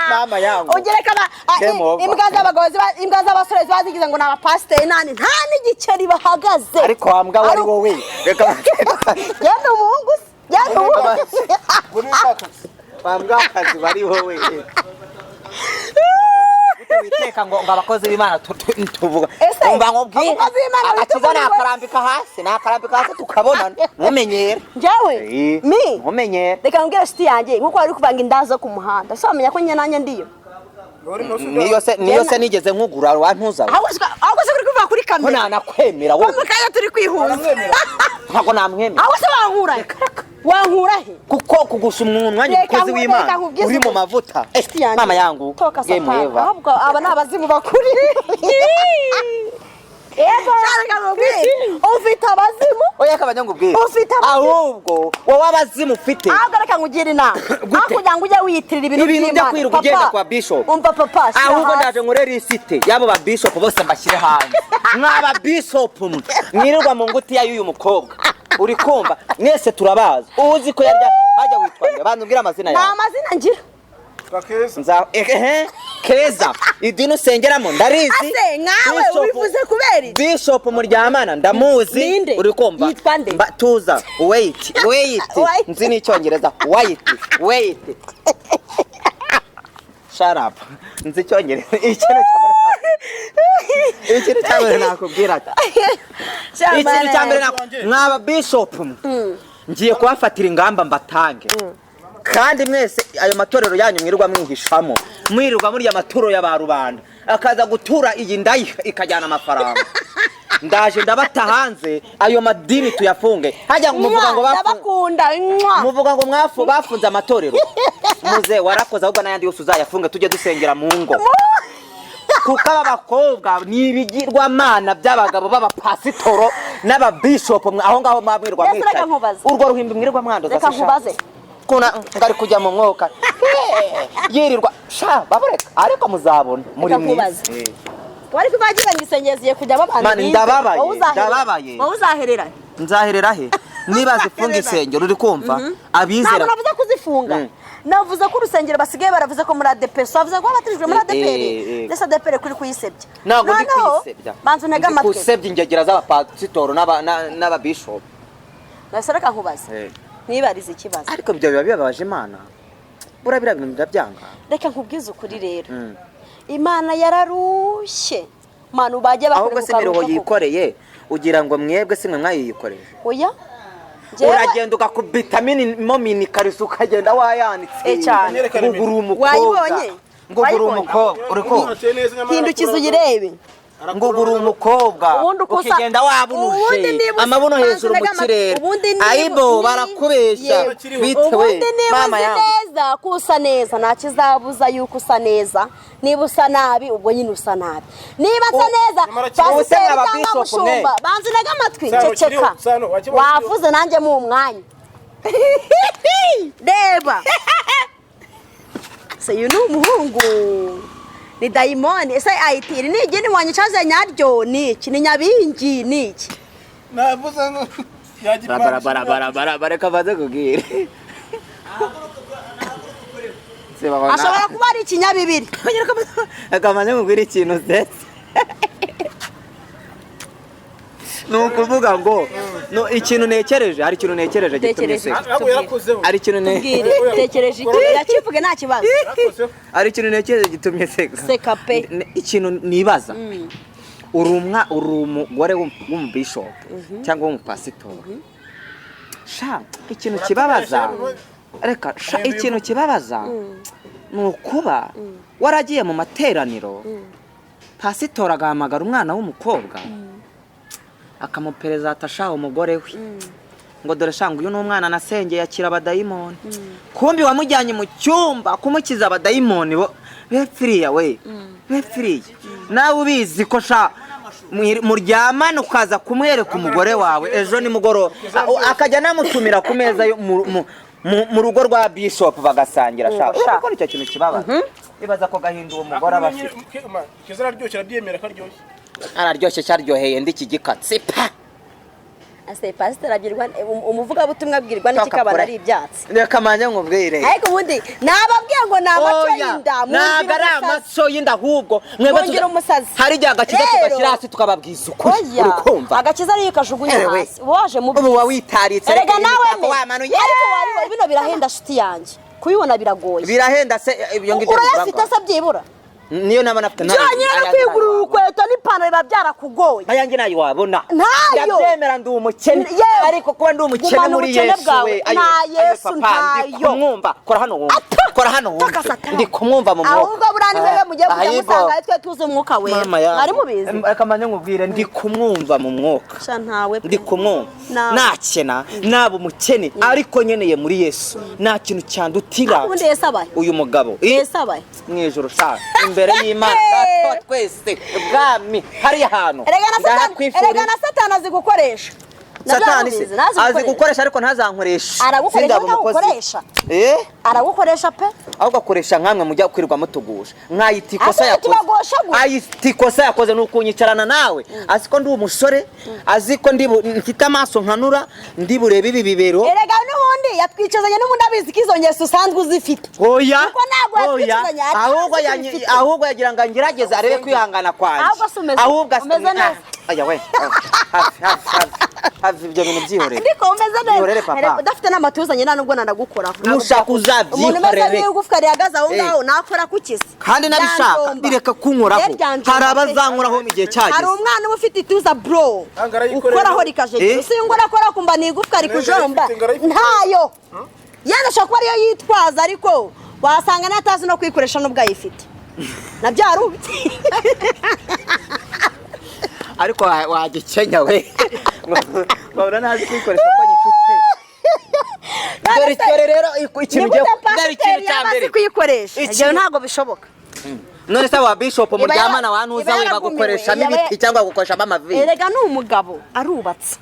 Mama yangu. Ugereka Game over. imbwa z'abagabo imbwa z'abasore ziba zigize ngo ni abapasiteri nani, nta n'igiceri bahagaze. Ariko wa mbwa wari wowe, reka. Genda umuhungu se, genda umuhungu. Wa mbwa akazi bari wowe. Gute witeka ngo abakozi b'Imana tuvuga? Ese, Umva nkubwire, abakozi b'Imana agakiza bita muri we. nakarambika hasi, nakarambika hasi tukabonana, ntumenyere. Njyewe mi Ntumenyere. Reka nkubwire, inshuti yanjye, nkuko wari kuvanga inda zo ku muhanda, so wamenya ko njye nanjye ndiyo. Niyo se nigeze nkugura wantuza. Ahubwo se uri kuvuga kuri Ko kamera. Nanakwemera Ko wowe. Mu kanya turi kwihuza. Ntabwo namwemera. Aho se wankura he? Wankura he? Kuko kugusha umwanya Reka umukozi reka w'Imana nkubwize uri mu ukuri. mavuta. Inshuti yanjye. Mama yangu Toka yemwe satani. Eva. Ahubwo aba ni abazimu bakuri. Ego. Reka nkubwire. Ufite abazimu. Oya, akabanya ngubwire. Ufite abazimu. Ahubwo wowe abazimu ufite. Ahubwo reka nkugire inama. Gute? Aho kugira ngo ujye wiyitirira ibintu Ibintu byo by'Imana. kwirirwa Papa, ugenda kwa bishop. Umva papa, shyira Ahubwo hasi. ndaje nkore lisite y'abo ba bishop bose, mbashyire hanze. Mwaba bishop mwe mwirirwa mu ngutiya y'uyu mukobwa, uri kumva, mwese turabazi. Uzi ko yarya hajya witwa nde? Banza umbwire amazina Nta yawe. mazina ngira. Keza. Nza ehe, Keza, idini usengeramo ndarizi. Ase nkawe ubivuze kubera iki? Bishop muryamana ndamuzi. Ninde? Uri kumva? Yitwa nde? Tuza, wait, wait. Wait. Nzi n'icyongereza. Wait, wait, shut up. Nzi icyongereza. Ikintu cya mbere nakubwira ati, ikintu cya mbere mwaba bishop mwe, ngiye kubafatira ingamba mbatange, kandi mwese ayo matorero yanyu mwirirwa mwihishamo, mwirirwa murya amaturo ya ba rubanda, akaza gutura iyi ndayi ikajyana amafaranga, ndaje ndabata hanze, ayo madini tuyafunge. Hajya ngo muvuga ngo Ndabakunda. Mwah. Muvuga ngo bafunze amatorero. Muze warakoze, ahubwo n'ayandi yose uzayafunge, tujye dusengera mu ngo, kuko aba bakobwa ni ibigirwamana by'abagabo b'abapasitoro n'ababishopu. Aho ngaho mwabwirwa Mbese reka mwicaye. nkubaze. Urwo ruhimbi mwirirwa mwanduza Reka se sha? nkubaze. Kuna ngari kujya mu mwuka yirirwa sha babureka, ariko muzabona muri Reka nkubaze. mwiza. Wari kubagira ngo isengero zigiye kujyamo abantu Mani, bize. ndababaye, Wowe ndababaye. Wowe uzaherera. Nzaherera he niba zifunga insengero? Uri kumva abizera? Ntabwo navuze kuzifunga. Navuze ko urusengero basigaye baravuze ko muri ADEPR, so bavuze ko batirijwe muri ADEPR. Ndetse ADEPR kuri kuyisebya. Ntabwo ndi Noneho, kuyisebya. banza untege Ndi amatwi. gusebya ingegera z'abapasitoro n'ababishopu. Nahise reka nkubaze, nibarize ikibazo. Ariko ibyo biba bibabaje Imana, buriya biriya bintu birabyanga. Reka nkubwize ukuri rero, Imana yararushye manu bajye Ahubwo se imiruho ukaruhuka. yikoreye, ugira ngo mwebwe si mwe mwayiyikoreye? Oya. Njyewe- Uragenda ugakubita mo mini kariso, ukagenda wayanitse. Cyane. Ngo uri umukobwa. Wayibonye? Ngo uri Wayibonye? umukobwa, uri kumva? Hindukiza uyirebe. Ngo uri umukobwa, Ubundi uko usa- ukigenda wabunuje Ubundi niba usa- amabuno hejuru mu banza unege kirere. Ubundi niba- Ayibo, barakubeshya. Yewe. Bitewe Ubundi niba mama uzi yangu. neza ko usa neza, nta kizabuza yuko usa neza. Niba usa nabi, ubwo nyine usa nabi. Niba nsa neza, Nyamara kiriho. Ubuse pasiteri mwaba cyangwa bishop mwe. mushumba, banza unege amatwi. Sano, Ceceka. kiriho, Sano, wakibonye kiriho. Wavuze nanjye mu mwanya. Reba se, uyu ni umuhungu, ni dayimoni. Ese ayiti iri ni igini wanyicaze nyaryo? Ni iki? Ni nyabingi? Ni iki? Navuze ngo Bara bara bara bara bara, reka baze kubwira. Ashobora kuba ari ikinyabibiri. Reka mbanze nkubwire ikintu ndetse ni ukuvuga ngo no, ikintu ntekereje, hari ikintu ntekereje gitumye Tekereje. nseka. Ntabwo yarakozeho. Hari ikintu ne Tubwire, tekereje iki? Yakivuge, nta kibazo. Yarakozeho. Hari ikintu ntekereje gitumye nseka. Seka pe. Ikintu nibaza, uri uri umugore w'umubishopu cyangwa w'umupasitori sha, ikintu kibabaza, reka sha, ikintu kibabaza ni ukuba waragiye mu materaniro, pasitori agahamagara umwana w'umukobwa akamupereza atashaha umugore we, ngo dore sha, ngo uyu ni umwana nasengeye akira abadayimoni. Kumbi wamujyanye mu cyumba kumukiza abadayimoni bo bepfiriya we, bepfiriya. Nawe ubizi ko sha muryamana, ukaza kumwereka umugore wawe ejo nimugoroba, akajya anamutumira ku meza yo mu rugo rwa bishop bagasangira sha. Ngo sha. Urabona ko icyo kintu kibabaza? Ibaza ko gahinda uwo mugore aba afite. Keza araryoshye, arabyemera ko aryoshye. Araryoshye, cyaryoheye ndi iki gikatsi pa. Ase pasiteri abwirwa, umuvugabutumwa abwirwa n'iki Toka kabana kure. ari ibyatsi? Reka manjye nkubwire. Ariko ubundi nababwiye ngo ni amaco Oya, y'inda. ntabwo ari amaco y'inda, ahubwo mwebwe Mwongera umusazi. Hari igihe agakiza Rero- tugashyira hasi tukababwiza ukuri. Oya, Uri kumva? agakiza ariyo kajugunya Ewe. hasi, uba waje mu Ubu wawitaritse. Erega Reka nawe imitako me wamanuye. Ariko wabibona, bino birahenda shuti yanjye, kubibona biragoye. Birahenda se ibyo ngibyo? Urayafite Bivuga se byibura? Niyo naba nafite Byonyine no kwigurira urukweto n'ipantaro biba byarakugoye. Ayanjye nayo wabona. Ntayo. Ndabyemera, ndi umukene. Yewe. Ariko kuba ndi umukene Gumana muri ubukene Yesu bwawe. we, ayo Nta ayo Yesu, papa, ndi ntayo. kumwumva. Kora hano wumva. Ata! Kora hano wumve. Toka Satani. Ndi kumwumva mu mwuka. Ahubwo buriya ni mwebwe mugiye kujya Ahubwo- musanga ari twe tuzi umwuka wera. Mama yangu. Mwari mubizi? Reka mbanze nkubwire, ndi kumwumva mu mwuka. Sha ntawe pe. Ndi kumwumva. Nawe. Nakena, naba umukene, ariko nkeneye muri Yesu nta kintu cyandutira. Ubundi Yesu abaye. Uyu mugabo Yesu abaye. Mu ijoro sha, imbere y'Imana Data wa twese, ubwami hariya hantu. Erega na Satani, Ndahakwifuriza. erega na Satani azi gukoresha. Nabyo Satani se arabizi, nazi azi gukoresha. gukoresha, ariko ntazankoresha. Aragukoresha, Sindaba umukozi. ntagukoresha. Eh? Aragukoresha pe. Ahubwo akoresha nkamwe mujya kwirirwa mutugusha nkayita ikosa Ahubwo yakoze. tubagosha gute? Ayita ikosa yakoze ni ukunyicarana nawe, azi ko ndi umusore, azi ko mfite amaso nkanura, ndi burebe ibi bibero. Erega n'ubundi yatwicazanye n'ubundi abizi ko izo ngeso usanzwe uzifite. Oya. Kuko ntabwo Oya. yatwicazanye, atazi Ahubwo ko ubifite. ahubwo yagira ngo angerageze arebe kwihangana kwanjye. Ahubwo se Ahubwo umeze neza. Aya we, hafi hafi hafi hafi, ibyo bintu byihorere. Ariko umeze neza. Byihorere, papa. Erega udafite n'amatuza nyina nubwo nanagukoraho. Nushaka Umuntu umeze uzabyikorere. nk'igufwa rihagaze aho Eh. ngaho nakora kuki se? Kandi nabishaka Byanjomba. bireka kunkoraho. Eh, byanjomba Hari pe. abazankoraho mu gihe cyageze. Hari umwana uba ufite ituza bro. Ntabwo arayikorera. Ukoraho rikajegera. Eh? Si ngo urakora kumva ni igufwa rikujomba. Arayifite, arayifite. Ntayo. Yenda ashobora kuba ariyo yitwaza, ariko wasanga n'atazi no kuyikoresha n'ubwo ayifite. Nabyo hari ubi. Ariko wagikenya we, wabona ntazi kuyikoresha ko nyifite. Dore dore rero ikintu Ni ugiye gute dore pasiteri ikintu cya yaba mbere. azi kuyikoresha? Ikintu- Ibyo ntabwo bishoboka. None se wa bishop Iba muryamana wantuza iba we yaragumiwe, bagukoreshamo ibiti cyangwa bagukoreshamo amavi? Erega ni umugabo arubatse.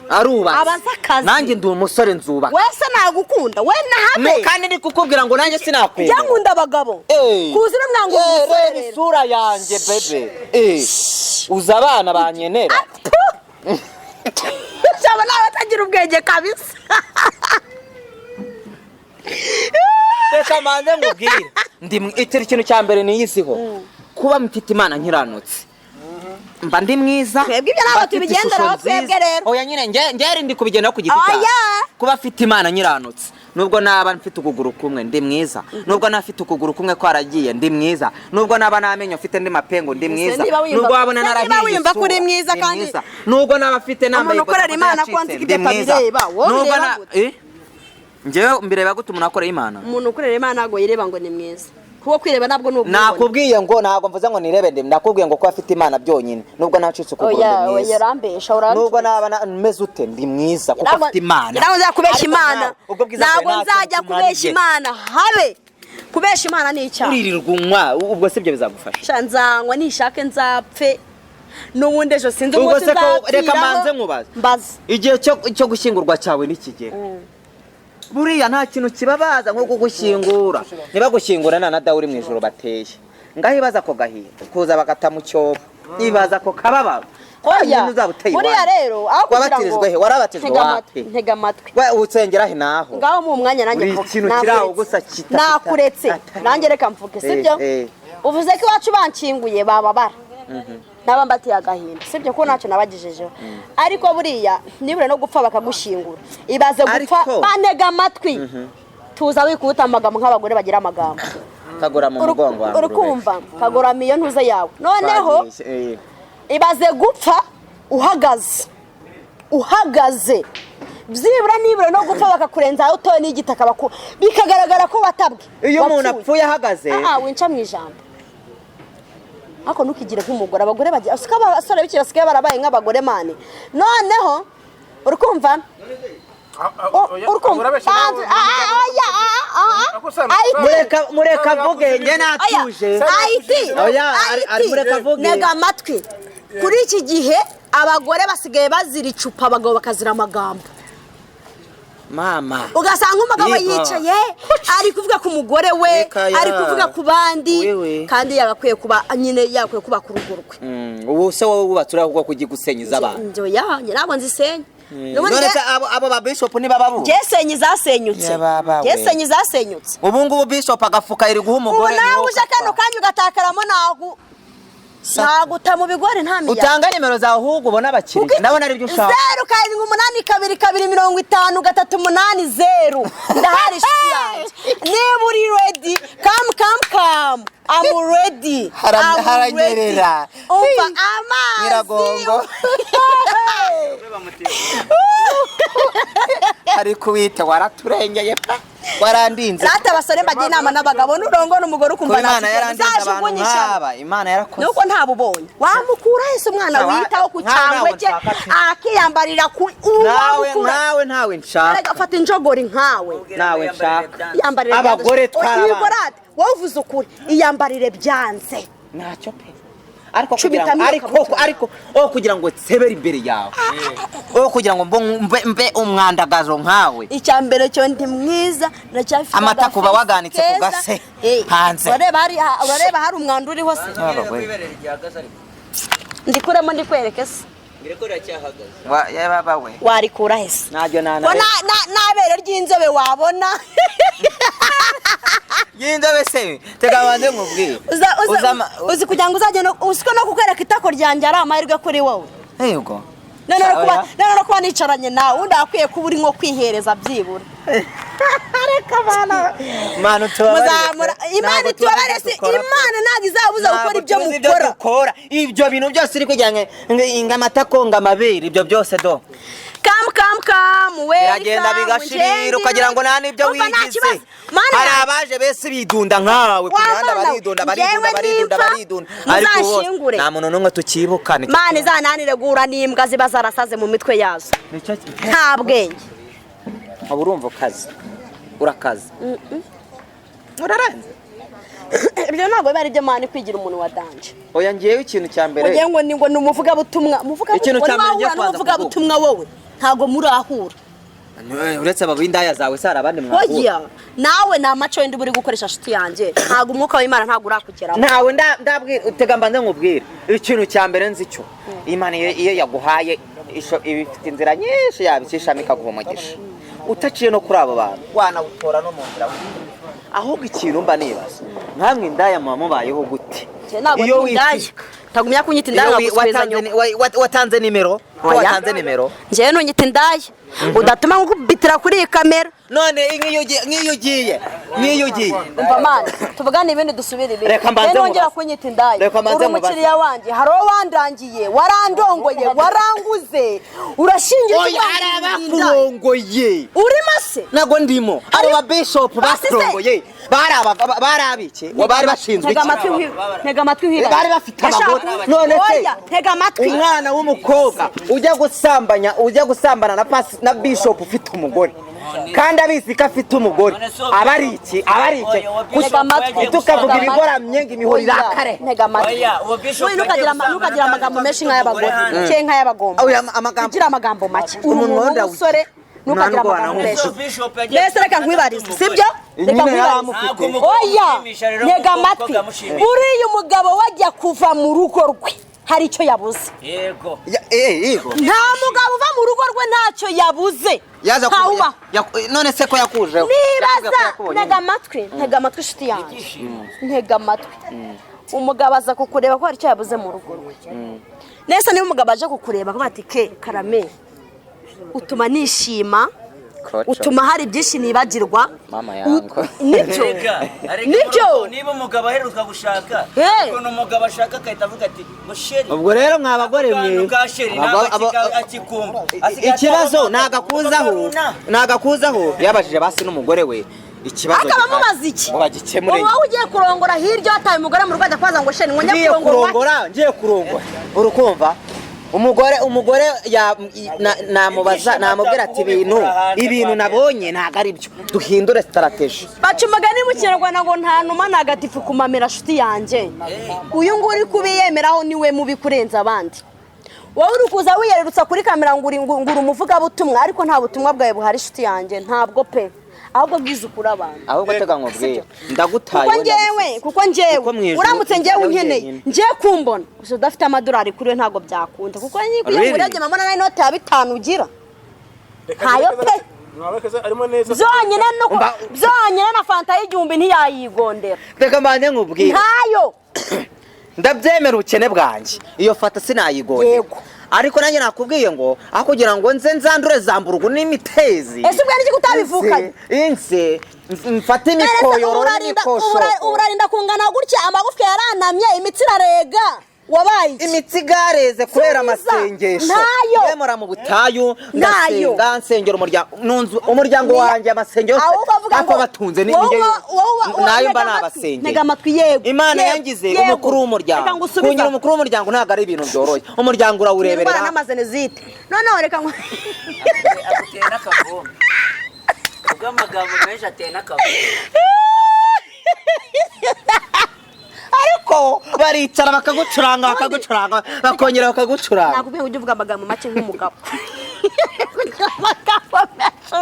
Arubatse. Abaza akazi. Nanjye ndi umusore, nzubaka. Wese nagukunda we nahabe. Kandi ndi kukubwira ngo nanjye sinakwemera. Njya nkunda abagabo. Eh. Kuza uramwanga Eh, umusore reba rero. isura yanjye bebe. Eh, uza abana banyenera. Cyaba nawe atagira ubwenge kabisa. Reka manze nkubwire, ndi ikiri kintu cya mbere niyiziho, kuba mfite Imana nkiranutse, mba ndi mwiza. Twebwe ibyo ntabwo Mba mfite tubigenderaho ishusho nziza. twebwe rero. Oya nyine, nge ndi kubigenderaho ku giti Oya. cyanjye. Kuba mfite Imana nyiranutse, nubwo naba mfite ukuguru kumwe ndi mwiza, nubwo naba mfite ukuguru kumwe kwaragiye ndi mwiza, nubwo naba namenyo mfite ndi mapengo ndi mwiza, niba wiyumva- nubwo wabona se niba narahiye wiyumva ko uri isura, mwiza ndi kandi- mwiza. Nubwo naba mfite nambaye Umuntu ukorera bodaboda Imana ko yacitse, nzi ko ndi ibyo mwiza. atabireba, wowe Nubwo ubireba gute? Eh? Njyewe mbireba gute umuntu akorera Imana? Umuntu ukorera Imana ntabwo yireba ngo ni mwiza. Kuko kwireba nabwo ni ubwibone. Nakubwiye ngo ntabwo mvuze ngo nirebe, ndi ndakubwiye ngo kuba afite Imana byonyine, nubwo nacitse ukuguru Oya, ndi oya, mwiza. urambesha, urambesha. Nubwo naba meze ute ndi mwiza kuko afite Imana. Ntabwo nzajya kubeshya Ariko Imana. nawe, ubwo bwiza bwawe Ntabwo ntacyo nzajya butumariye. kubeshya Imana. Habe. Kubeshya Imana ni icyaha. Uririrwa unywa, ubwo si byo bizagufasha? Sha nzanywa nishake nzapfe. N'ubundi ejo sinzi Ubwo umunsi se ko reka nzapfiraho. manze nkubaze. Mbaza. Igihe cyo gushyingurwa cyawe nikigera, buriya nta kintu kibabaza nko kugushyingura. Niba gushyingura nta na dawe uri mu ijoro bateye ngaho, ibaza ako gahinda kuza bagata mu cyobo, ibaza ako kababaro. Oya, Wenyine uzaba uteye buriya iwanyu. rero aho kugira ngo Wabatirijwe he? Warabatijwe Ntega amatwi, wapi? ntega amatwi. We usengera he naho? Ngaho mu mwanya nanjye Uri mvuge. ikintu kiri aho Nakuretse. gusa Nakuretse. Nanjye reka mvuge, sibyo? Eh, eh. Uvuze ko iwacu bankinguye bababara. Naba mbatiye agahinda, sibyo? Ko ntacyo nabagejejeho. Ariko buriya nibura no gupfa bakagushyingura. Ibaze gupfa Ariko- bantega amatwi. Tuza wikuta amagambo nk'abagore bagira amagambo. Kagora mu mugongo wa ngurube. Urukumva kagorama iyo ntuze yawe. Noneho Twagiye, eh. ibaze gupfa uhagaze, uhagaze, byibura nibura no gupfa bakakurenza aho utoye n'igitaka bikagaragara ko watabwe. Iyo umuntu Wapfuye. apfuye ahagaze. Ah, winca mu ijambo, ariko ntukigire nk'umugore. Abagore bagira usiko abasore b'iki basigaye barabaye nk'abagore mani. Noneho urukumva urukumva Banza- ah, ah, oya, ah, ah, ah. Ayiti. Mureka mureka avuge, njye natuje. Ayiti. Oya, ari mureka avuge. Ntega amatwi. Kuri iki gihe abagore basigaye bazira icupa, abagabo bakazira amagambo. Mama. Ugasanga umugabo Yego. yicaye ari kuvuga ku mugore we, Reka ya. ari kuvuga ku bandi, Wewe. kandi yagakwiye kuba nyine yagakwiye kuba ku rugo rwe. Ubu se wowe wubatse uriya kuko kujya gusenyeza abantu? Njye ya, njye ntabwo nzisenya. N'ubundi None se abo ba bishop niba babu? Njye senyi zasenyutse. Ya baba we. Njye senyi zasenyutse. Ubu ngubu bishop agafuka iri guha Ubu umugore. nawe Ni wowe uje kano ukatwara. kanya ugatakaramo, naguta mu bigori nta miyaga. Utanga nimero zawe ahubwo ubona abakiriya. Ndabona aribyo ushaka. 0782225380. Ndahari inshuti yanjye, niba uri ready, come come come, I'm ready. I'm Haranyerera. ready. Umva amazi. Nyiragongo. Ariko wite waraturengeye pe. Warandinze. Rata abasore mbagira inama n'abagabo, nurongora umugore ukumva Kuba Imana nta yarandinze abantu uzajugunye ishyano. nk'aba, Imana yarakoze. Nuko ntabubonye wamukura hese umwana Ntawa- witaho ku nkawe cyangwe ntawe cye, nshaka pe. akiyambarira ku Nawe wamukura. nkawe ntawe nshaka. Erega fata injogori nkawe. Nawe nshaka. Iyambarire Abagore byanze. twarabana. Yego rata, wowe uvuze ukuri, iyambarire byanze. Ntacyo pe, ariko kugira ngo Cubita ariko ikabutura. ariko oh, kugira ngo nsebere imbere yawe, oh, kugira ngo mbe umwandagazo nkawe. Icya mbere cyo ndi mwiza, ndacyafite Amata kuba agafesi waganitse ku keza. gase, Eh, hanze. urareba hari umwanda uriho se? Yaba we. Ibere ryahagaze ariko. Ndikuremo ndikwereke se? Ngire ko riracyahagaze. Yaba we. Warikura he se? Ntabyo. Ko Nana n'abere ry'inzobe wabona. Y'inzobe se? Tega banze nkubwire. Uzi kugira ngo uzajye uzi ko no kukwereka itako ryanjye ari amahirwe kuri wowe. Yego. None no kuba Oya. none no kuba nicaranye nawe, undi akwiye kuba uri nko kwihereza byibura. Reka bana. Mana utubabarire. Muzamura Imana Ntabwo itubabarire tuzi se. ibyo dukora. Imana ntabwo izabuza gukora Ntabwo ibyo tuzi ibyo mukora. dukora. Ibyo bintu byose uri kugira ngo amatako ngo amabere, ibyo byose do. Kamu kamu kamu we. Biragenda bigashirira ukagira ngo nta n'ibyo wigize. Hari abaje bese bidunda nkawe ku mihanda, baridunda, baridunda, baridunda, baridunda, ariko bose muzashingure. Nta muntu n'umwe tukibuka. Mana izananire guhura n'imbwa ziba zarasaze mu mitwe yazo, nta bwenge. Uba urumva ukaze, urakaze, urarenze. Ibyo ntabwo biba ari byo, man, kwigira umuntu wa danger. Oya, ngewe ikintu cya mbere Ugiye ngo ni umuvugabutumwa, Ikintu umuvugabutumwa cya mbere ngiye wahura kubanza. n'umuvugabutumwa wowe ntabwo murahura. Uretse aba b'indaya zawe se hari abandi mwahura? Oya, nawe ni amaco wenda uba uri gukoresha, nshuti yanjye, ntabwo umwuka w'Imana ntabwo urakugeraho. Ntawe ndabwira. Tega mbanze nkubwire, ikintu cya mbere nzi cyo, Imana iyo yaguhaye iba ifite inzira nyinshi yabicishamo ikaguha umugisha utaciye no kuri abo bantu, wanawutora no mu nzira. Ahubwo ikintu mba nibaza, nkamwe indaya muba mubayeho gute? Njye ntabwo Iyo ndi indaya. Ntagumya kunyita indaya, Iyo nkagusubiza watanze nyoko. watanze nimero ko? Oya. Watanze nimero. Njyewe nunyita indaya udatuma nkukubitira kuri iyi kamera. None nk'iyo ugiye Umva man, tuvugane ibindi, dusubire ibindi. Reka mbanze Njyewe nongera mubaze. kunyita indaya. Reka mbanze Uri mubaze. umukiriya wanjye, hari uwo wandangiye, warandongoye, waranguze, urashingira. Oya, hari abakurongoye. Urimo se? Ntabwo ndimo. Abo ba bishop Basi se- bakurongoye bari bari abiki? Bari bashinzwe Ntega iki? amatwi ntega amatwi nkwibarize. Bari bafite abagore. Ndashaka- None se Oya, ntega amatwi. umwana w'umukobwa ujya gusambanya, ujya gusambana na pasi na bishop ufite umugore, kandi abizi ko afite umugore, aba ari iki? Aba ari iki? Ntega amatwi. Tukavuga Ntega ibigoramye ngo imihoro Oya, irakare. ntega amatwi. Oya, uwo bishop Oya, agiye gusambana ntukagira amagambo atazi menshi ko afite nk'ay'abagore umugore hanze. cyangwa nk'ay'abagomba. Oya, amagambo- Ugira amagambo make, uri Umunwa umuntu wenda w'umusore, ntukagira Nta nubwo amagambo wanawumva. menshi. Bishop yagiye Mbese reka nkwibarize, sibyo? Reka Nyine nkwibarize. yaramufite. Ntabwo umugore Oya, amushimisha rero ntega kuko amatwi. umukobwa amushimisha. Uriya umugabo wajya kuva mu rugo rwe hari icyo yabuze. Yego. Yego. Nta mugabo uva mu rugo rwe ntacyo yabuze. Yaza Ntawubaho. None se ko yakujeho? Yakubwiye ko Nibaza yakubonye? ntega amatwi, ntega amatwi, inshuti yanjye, ntega amatwi. Umugabo aza kukureba ko hari icyo yabuze mu rugo rwe. Nese niba umugabo aje kukureba akavuga ati: "Ke karame, utuma nishima, Koco. utuma hari byinshi nibagirwa." Mama yangu. Nibyo. Erega, arega Nibyo. mu rugo, niba umugabo aheruka gushaka, Hey. ukuntu umugabo ashaka agahita avuga ati ngo chéri. Ubwo rero mwa bagore mwe, Akantu ka chéri ntabwo akikumva. Asigaye ikibazo ataba- nagakuzaho, nagakuzaho yabajije basi n'umugore we ikibazo Akaba gihari. amubaza iki? Ngo bagikemure. Ubu wowe ugiye kurongora hirya, wataye umugore mu rugo, ajya kubaza ngo chéri, ngo njye Ngiye kurongora. kurongora, ngiye kurongora, urukumva umugore namubaza, namubwira ati ibintu nabonye ntabwo ari byo, duhindure strategy. Baca umugani mu Kinyarwanda ngo nta numa ntagatifu kumamira, nshuti yanjye. Uyu nguyu uri kubiyemeraho niwe mubi kurenza abandi. Wowe uri kuza wiyererutsa kuri kamera ngo uri umuvugabutumwa, ariko nta butumwa bwawe buhari, nshuti yanjye, ntabwo pe. Ahubwo bwiza ukuri abantu. Ahubwo tega nkubwire, ndagutaye. Kuko njyewe, kuko njyewe Kuko mu ijuru uramutse njyewe ujya unkeneye, wenyine. njyewe kumbona gusa udafite amadolari kuri we ntabwo byakunda, kuko iyo Really? ngurebye mbona nawe inote ya 5 ugira ntayo pe. Mwabekeze arimo neza. Byonyine nuko byonyine na fanta y'1000 ntiyayigondera. Reka mbanze nkubwire. Ntayo. Ndabyemera ubukene bwanjye, iyo fata sinayigondera. Yego. Ariko nanjye nakubwiye ngo aho kugira ngo nze nzandure zamburugu n'imitezi. Ese ubwo niki kutabivukanye? Inse mfate imikoyoro n'imikoshoko. Urarinda kungana gutya, amagufwa yaranamye, imitsi irarega. Wabaye iki? Imitsi igareze kubera Subiza. amasengesho. Ntayo. Yemora mu butayu. Ntayo. Ndasenga, nsengera umuryango, nunzu umuryango wanjye, amasengesho Ahubwo avuga hafi ngo abatunze ni wowe- njye- wowe- nayo mba ntega amatwi, nabasengeye. Ntega amatwi, yego. Imana Yego, yangize yego. umukuru Reka w'umuryango. ngusubize. Kungira umukuru w'umuryango ntabwo ari ibintu byoroshye. Umuryango Indwara urawureberera. n'amazenezite. Noneho reka ngo Aguteye n'akavumbi kubw'amagambo menshi, ateye n'akavumbi. Ariko baricara bakagucuranga, bakagucuranga, bakongera bakagucuranga. Nakubwiye ngo ujye uvuga amagambo make nk'umugabo. Kugira amagambo menshi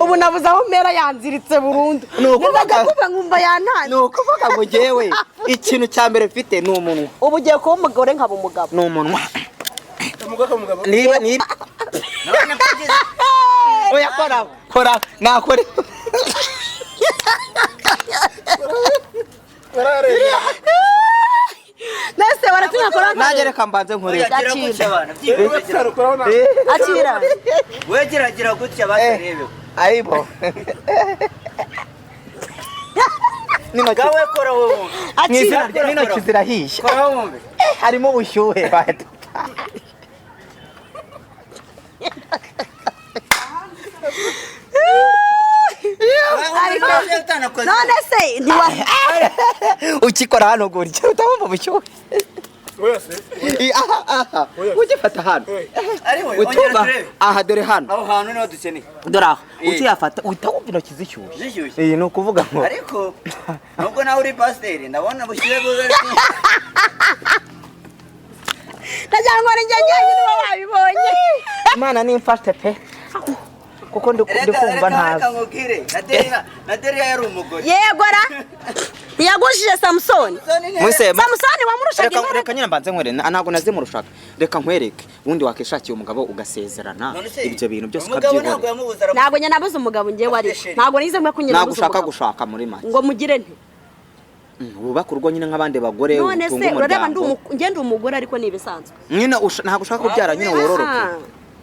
ubu nabuze aho mpera, yanziritse burundu. Ni ukuvuga- Nibaga kuvuga nkumva yantanze. Ni ukuvuga ngo njyewe ikintu cya mbere mfite ni umunwa. Ubu ugiye kuba umugore nkaba umugabo. Ni umunwa. Umugabo. Niba None ko ugize oya, kora kora, nakore. Bararenga. Nese baratinya kora. Nanjye reka mbanze nkorere. Gira gutya abantu byibuze, gira. Ukoraho nawe. Akira. We gira gutya batarebewe. Ayibo n'intoki. Gawe kora wowe wumve. Mu izina Akira. rya n'intoki zirahishe. Kora wowe wumve. Harimo ubushyuhe. Ariko none se ntiwa Ukikora hano gutya utabumva ubushyuhe. Oya se. Aha aha, ugifata hano. Ari we ongera utumva turebe. Aha, dore hano. Aho hantu niho dukeneye. Dore aho. Eh. Ukiyafata uhita wumva intoki zishyushye. Zishyushye. Iyi ni ukuvuga ngo Ariko nubwo nawe uri pasiteri, ndabona bushyuhe bwose. Ndagira ngo ni njye njyenyine uba wabibonye. Imana nimfashe pe, kuko ndi Reka kumva reka reka ntazi. nkubwire, na Derira yari umugore. Yego ra, ntiyagushije Samusoni? Mwese Samusoni wamurushaga reka imbaraga. Reka nyine mbanze nkwereke, ntabwo nazimurushaka. Reka nkwereke, ubundi wakishakiye umugabo ugasezerana, None se, ibyo bintu byose umugabo ntabwo ukabyihorera. yamubuza aramu- Ntabwo njye nabuze umugabo njyewe, ariko ntabwo nize mwe ko njye Ntabwo nabuze ushaka umugabo. gushaka muri make. Ngo mugire nte? Wubake urugo nyine nk'abandi bagore, None utunge se urareba ndi umuryango. njye ndi umugore, ariko ni ibisanzwe. Nyine ntabwo ushaka kubyara nyine wororoke. Ah.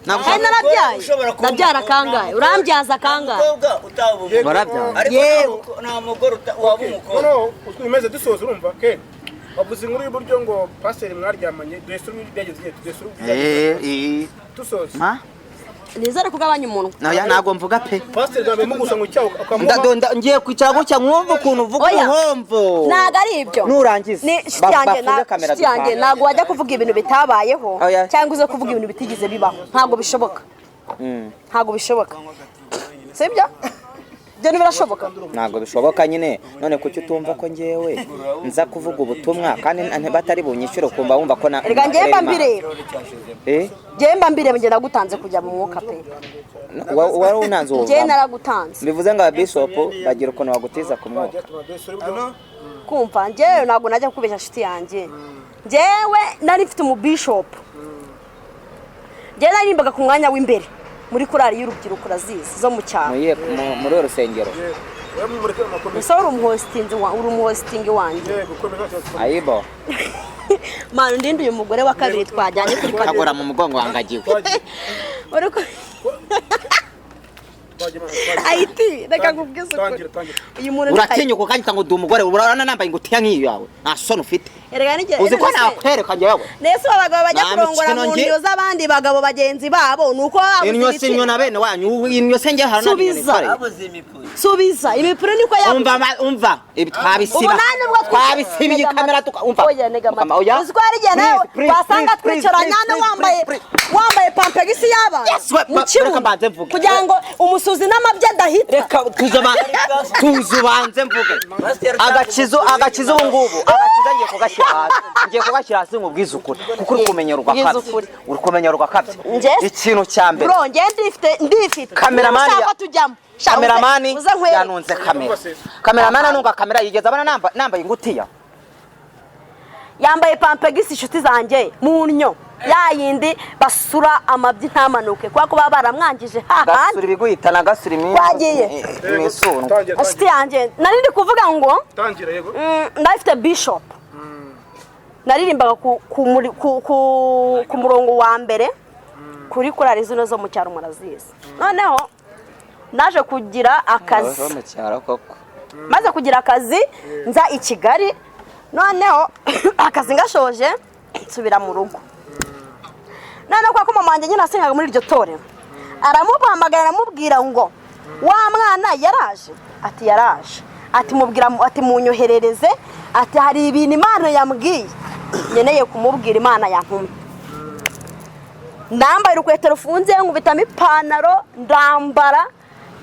Ntabwo Kandi ushaka. narabyaye. Ushobora kuba Ndabyara umukobwa- kangahe? Urambyaza kangahe? Umukobwa utaba umugore. Warabyara. Ariko Yewe. nta mugore waba umukobwa. Noneho uko bimeze dusoza, urumva ke wavuze inkuru y'uburyo ngo pasiteri mwaryamanye, duhese urubi byagenze igihe duhese urubi Eh, eh, dusoza. ma Nizere kugabanya umunwa. Oya, ntabwo mvuga pe. Pasiteri bwa mbere mugusa ngo icyaha ukamuha. Ngiye kwicara gutya mwumva ukuntu uvuga Oya. uruhomvo. Ntabwo ari ibyo. Nurangiza Ni inshuti yanjye bafunge kamera inshuti yanjye dutahe. ntabwo wajya kuvuga ibintu bitabayeho Oya. cyangwa uze kuvuga ibintu bitigeze bibaho. Ntabwo bishoboka. Ntabwo bishoboka, sibyo? Ibyo ntibirashoboka. Ntabwo bishoboka nyine. None kuki utumva ko ngewe nza kuvuga ubutumwa kandi batari bunyishyure, ukumva wumva ko na Reka njyewe mba nakorera Imana. mbireba. Eh? Njyewe mba mbireba. Njye nagutanze kujya mu mwuka pe. Wari unanze Njyewe uwuvamo. naragutanze. Bivuze ngo ababishopu bagira ukuntu bagutiza ku mwuka. Kumva, njyewe ntabwo najya kubeshya inshuti yanjye. Njyewe nari mfite umubishopu. Njyewe naririmbaga ku mwanya w'imbere muri korali y'urubyiruko, urazizi zo mu cyaro. Muri uru rusengero. Ese uri umuhositingi uri umuhositingi wanjye? Ayibo. Manu, ndinde uyu mugore wa kabiri twajyanye kuri kabiri. Kagora mu mugongo wangagiwe. Uri ayiti, reka nkubwize ukuri. Tangira, tangira. Uyu muntu ni Uratinyuka ukanyita ngo ndi umugore? Urabona nambaye ingutiya nk'iyo yawe, nta soni ufite? Erega nijye. Uzi ko nakwereka njyewe? Nese abagabo bajya Nta kurongora mikino mu nge- ndyo z'abandi bagabo bagenzi babo ni uko baba babuze Inyo si inyo ibitsina. na bene wanyu, inyo se njye hari Subiza. Babuze imipuri. Subiza imipira niko yabuze. Umva umva ibi twabisiba. Ubu nta nubwo Twabisiba iyi kamera tuka umva. Oya, nega Mukama, amatwi. oya. Uzi ko hari igihe nawe Please, please, wasanga please, twicaranye please, hano please, wambaye please, please. wambaye pampegisi y'abana Yes, mu reka kibuno mbanze mvuge. kugira ngo umusuzi n'amabyi adahita. Reka tuzubanze mvuge. Pasiteri Agakizo, agakizo ubu ngubu, agakiza ngiye kugashyira hasi, ngiye kugashyira hasi nkubwize ukuri, kuko uri kumenya Mbwiza urwakabye. ukuri. Uri kumenya urwakabye. Njye- Ikintu cya mbere, Bro, njye ndifite, ndifite. Kameramani Niba ushaka ko tujyamo. Shaka kameramani uze nkwereke. yanunze kamera, kameramani anunga kamera, yigeze abona nambaye ingutiya? Yambaye pampegisi, inshuti zanjye, mu nnyo ya yindi basura amabyi ntamanuke kubera ko baba baramwangije Gasura hahandi. ibiguhitana, gasura Wagiye. imisundwe. Tangira, Inshuti yanjye, nari ndi kuvuga ngo tangira, yego. Ndafite bishop. Naririmbaga ku murongo wa mbere kuri korali zino zo mu cyaro, murazizi. Noneho naje kugira akazi. Mu cyaro koko. Maze kugira akazi nza i Kigali. Noneho akazi ngashoje, nsubira mu rugo. Noneho kwa ko mama wanjye nyine asengaga muri iryo torero, aramuhamagara, aramubwira ngo: "Wa mwana yaraje?" Ati: "Yaraje." Ati: "Mubwira, ati munyoherereze, ati hari ibintu Imana yambwiye nkeneye kumubwira, Imana yantumye." Ndambaye urukweto rufunze, nkubitamo ipantaro, ndambara,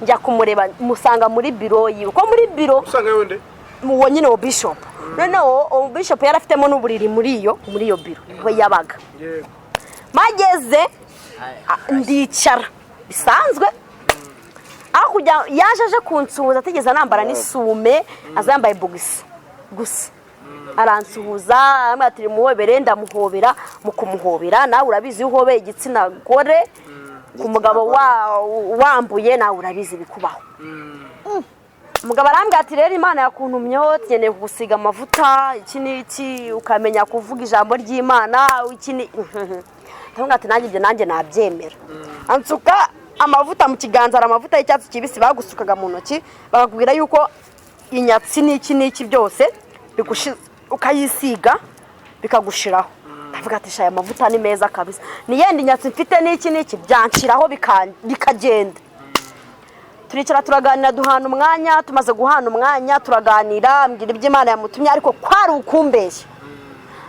njya kumureba, musanga muri biro yiwe, ko muri biro. Usanga wende? Uwo nyine, uwo bishop. Noneho uwo bishop yari afitemo n'uburiri muri iyo biro, niho yabaga. Mageze, ndicara bisanzwe. Aho kujya yaje aje kunsuhuza, atigeze anambara n'isume, aza yambaye bogisi gusa. Aransuhuza, arambwira ati: "Muhobere." Ndamuhobera. Mu kumuhobera, nawe urabizi, iyo uhobeye igitsina gore ku mugabo wambuye, nawe urabizi bikubaho. Umugabo arambwira ati: "Rero Imana yakuntumyeho, tugeneye kugusiga amavuta, iki n'iki, ukamenya kuvuga ijambo ry'Imana, iki ni." Ndavuga ati: "Nanjye ibyo nanjye nabyemera." Ansuka amavuta mu kiganza. Hari amavuta y'icyatsi kibisi bagusukaga mu ntoki, bakakubwira yuko inyatsi n'iki n'iki byose ukayisiga bikagushiraho. Ndavuga ati: "Sha, aya mavuta ni meza kabisa, niyenda inyatsi mfite n'iki n'iki byanshiraho bikagenda." Turicara, turaganira, duhana umwanya. Tumaze guhana umwanya, turaganira, ambwira ibyo Imana yamutumye, ariko kwari ukumbeshya.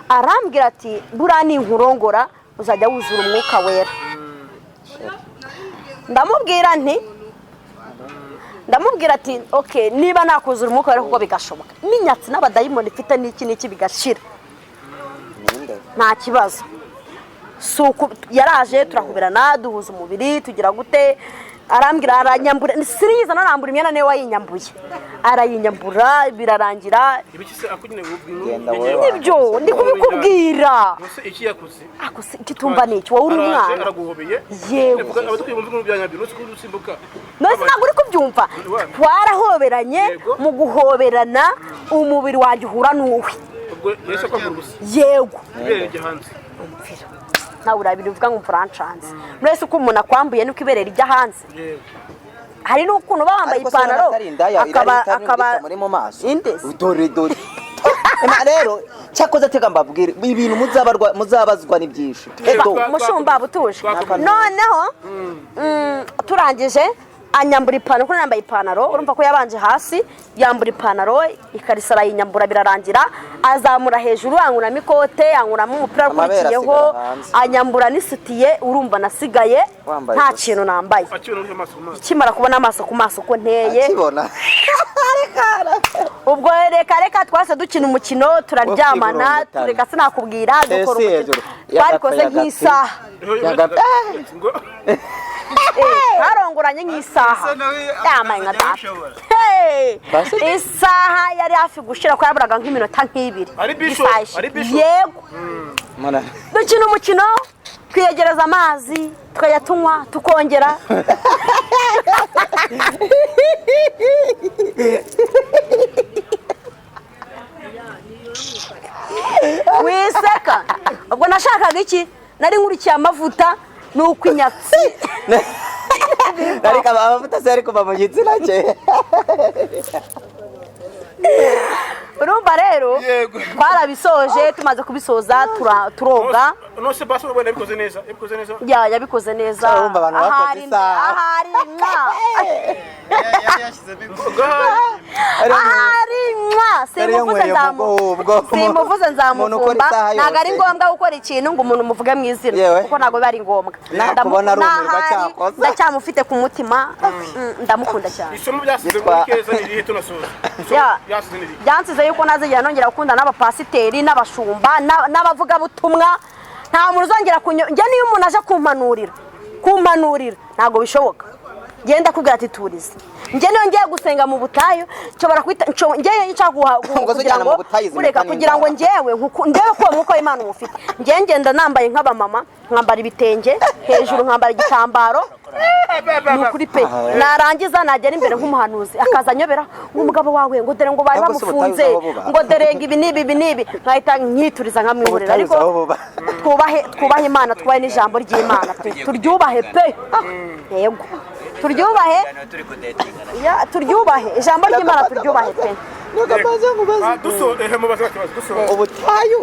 Arambwira ati: "Buriya ninkurongora uzajya wuzura Umwuka Wera." Ndamubwira nti, ndamubwira ati: "Ok, niba nakuzura Umwuka Wera kuko bigashoboka, n'inyatsi n'abadayimoni mfite n'iki n'iki bigashira, Ninde? nta kibazo." Si uku yaraje, turahoberana, duhuza umubiri, tugira gute, arambwira, aranyambura. Siriza narambura imyenda, niwe wayinyambuye, arayinyambura, birarangira. Ibiki se akunyine? Genda wowe. Nibyo ndi kubikubwira. Ese iki yakoze? Ako se ikitumva ni iki? Wowe uri Araje, umwana. araguhobeye? Yewe. Abadukwiye bumva ibintu bya nyabyo, uretse ko usimbuka. None se ntabwo uri kubyumva? Twarahoberanye. Yego. Mu guhoberana, umubiri wanjye uhura n'uwe. Ubwo yahise kwambura ubusa? Yego. Ibere rijya hanze? Umvira, nawe urabira uvuga ngo urancanze. Mwese uko umuntu akwambuye niko ibere rijya hanze. Yego. Hari n'ukuntu uba wambaye Ariko se ipantaro urabona atari indaya, akaba irari akaba muri mu maso. Inde se? Dore, dore. Ema rero cyakoze, tega mbabwire ibintu muzabazwa ni byinshi. Edo. Mushumba, butuje. Twakomeza. Noneho turangije, anyambura ipantaro, kuko yambaye ipantaro. Urumva ko yabanje hasi, yambura ipantaro, ikariso arayinyambura, birarangira, azamura hejuru, ankuramo ikote, ankuramo umupira Amabere ukurikiyeho, asigara hanze. anyambura n'isutiye. Urumva nasigaye Wambaye nta gusa. kintu nambaye. Akibona uri amaso ku maso. Akimara kubona amaso ku maso ko nteye, Akibona. ubwo reka reka, twase dukina umukino, turaryamana. Wo kwigurungutana. Tureka sinakubwira, dukora Ese umukino. hejuru. Twabikoze Yagapfa, nk'isaha. Ngo Twarongoranye nk'isaha. Ese nawe Yambaye nka akazajya data. abishobora? Hey! Basi. Isaha yari hafi gushira, ko yaburaga nk'iminota nk'ibiri. Ari bishop, Isaha ishira. ari bishop. Yego. Mwana. Dukina umukino, twiyegereza amazi, tukajya tunywa, tukongera. Wiseka, ubwo nashakaga iki? Nari nkurikiye amavuta nuko inyatsi. Ariko amavuta se ari kuva mu gitsina cye? Urumva rero, Yego. twarabisoje. Tumaze kubisoza, turoga. Nose basi wenda yabikoze neza, yabikoze neza. Ya, yabikoze neza. Urumva abantu bakoze Ahari isaha. ahari mwa. Yari yashyizemo ingufu. Ahari mwa. Yari Simuvuze. yanyweye Nzamu ubwo. Simuvuze. Umuntu ukora Nzamufumba. isaha Ntabwo ari yose. ngombwa gukora ikintu ngo umuntu umuvuge mu izina, Yewe. kuko ntabwo biba ari ngombwa. Nakubona arumirwa. N'ahari, Cyakoze. ndacyamufite ku mutima. Ndamukunda cyane. Isomo byasize Yitwa- muri Keza ni irihe? Tunasoza. Isomo Ya. byasize ni irihe? Byansize yuko ntazigera nongera gukunda n'abapasiteri n'abashumba n'abavugabutumwa. Nta muntu uzongera kunyo. Njye niyo umuntu aje kumpanurira, ntabwo bishoboka. Ngenda akubwira ati: "Turize." Njye niyo ngiye gusenga mu butayu, nshobora kwita njye nshaka Ngo kugira ujyana ngo mu butayu izi kureka mpeta kugira ngo n'inzara. njyewe ndebe ko uwo mwuka w'Imana umufite. Njye ngenda nambaye nk'abamama, nkambara ibitenge hejuru, nkambara igitambaro, ni ukuri pe. Narangiza nagera imbere nk'umuhanuzi, akaza anyobera ngo: "Umugabo wawe," ngo "dore ngo bari Ntabwo se ubutayu bamufunze," uzi aho buba? ngo "dore ngo ibi n'ibi, ibi n'ibi," nkahita nkituriza, nkamwihorera. Ubutayu Ariko uzi aho buba? twubahe, twubahe Imana, twubahe n'ijambo ry'Imana pe. Turyubahe pe. Yego, turyubahe. Turi kudetingana. Ya, turyubahe ijambo ry'Imana, turyubahe pe. Ntukabaze nkubaze. Ah, ehe, mubaze ikibazo, dusoze. Ubutayu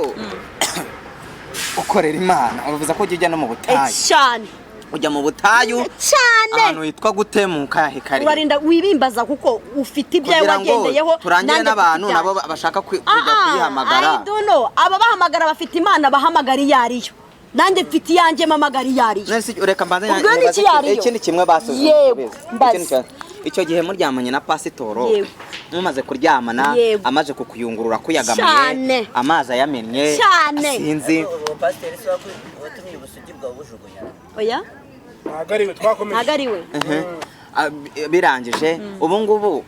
ukorera Imana, uvuze ko ujya no mu butayu? Cyane. Ujya mu butayu Cyane. ahantu hitwa gute, mu kahe karere? Urarinda wibimbaza kuko ufite ibyawe Kugira ngo wagendeyeho, turangire nanjye mfite n'abantu ibyanjye. nabo bashaka kujya Ah, kuyihamagara. I don't know. Aba bahamagara bafite Imana bahamagara iyo ariyo, nanjye mfite iyanjye mpamagara iyo ariyo. None se reka mbanze Ubwo ni nkubaze iki yariyo? Ikindi kimwe basoje. Yego, mbaze. Ikindi kimwe. Icyo gihe muryamanye na pasitoro, Yego. mumaze kuryamana, Yego. amaze kukuyungurura, kuyagamiye, Cyane. amazi ayamennye, Cyane. sinzi. Uwo pasiteri se watumye ubusugi bwawe bujugunya? Oya. Ntabwo ari we, twakomeje. Ntabwo ari we. Ah, birangije ubu ngubu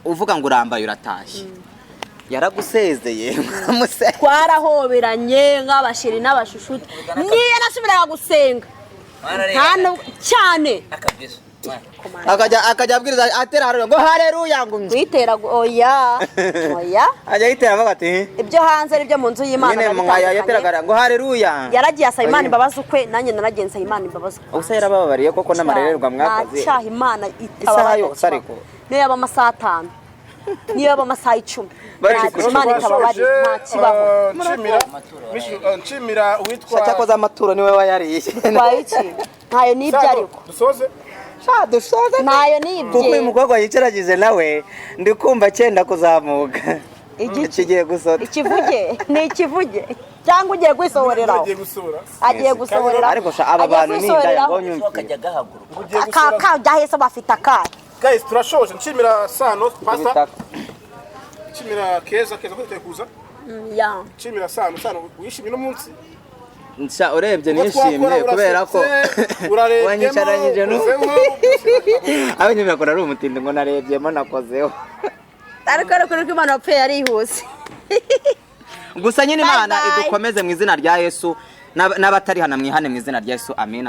uvuga ngo urambaye uratashye, yaragusezeye, muramusezeye? Twarahoberanye nk'abasheri n'abashushuti, niyo nasubiraga gusenga nta cyane. Akabizo. Akajya abwiriza atera haleluya ngo haleluya ngo Kuyitera oya, oya. Ajya yitera avuga ati Ibyo hanze n'ibyo mu nzu y'Imana nyine biba mwaya bitandukanye. yateraga ngo haleluya. Yaragiye asaba Imana imbabazi ukwe, nanjye naragiye nsaba Imana imbabazi ukwanjye. Ubuse yarabababariye koko n'amarererwa mwakoze? Nta cyaha Imana Isaha itababarira. yose ariko. Niyo yaba amasaha 5, niyo yaba amasaha 10, Bari nta kure. Imana itababarira, nta kibaho. Nshimira uwitwa Cyakoze amaturo niwe wayariye. Twaye iki? Ntayo nibyo ariko. Dusoze. Sha, dusoze. Ntayo nibye. Kuko uyu mukobwa yicaragize nawe ndi kumva cyenda kuzamuka. Igiki? Kigiye gusota. Ikivuge ni ikivuge cyangwa ugiye kwisohoreraho? Agiye gusura. Agiye gusohorera. Ariko sha, aba Agiye bantu ni indaya. kwisohoreraho. Ngo nyumve. Akajya gahaguruka. Ugiye gusura. Kajya bafite akahe? Guys, turashoje. Nshimira Sano Pastor, Ibitaka. nshimira Keza. Keza ko kuza. Ya. Nshimira Sano. Sano, wishimye uno munsi? Nsha, urebye Ubwo nishimye twakora, kubera ko urasetse, urarebyemo, wanyicaranyije ukozemo. Aho nyuma ko nari umutindi ngo narebyemo nakozeho. Ariko rero ko Imana wapfuye yarihuse. Gusa nyine Bye Imana bye. idukomeze mu izina rya Yesu, n'abatari hano mwihane mu izina rya Yesu, amina.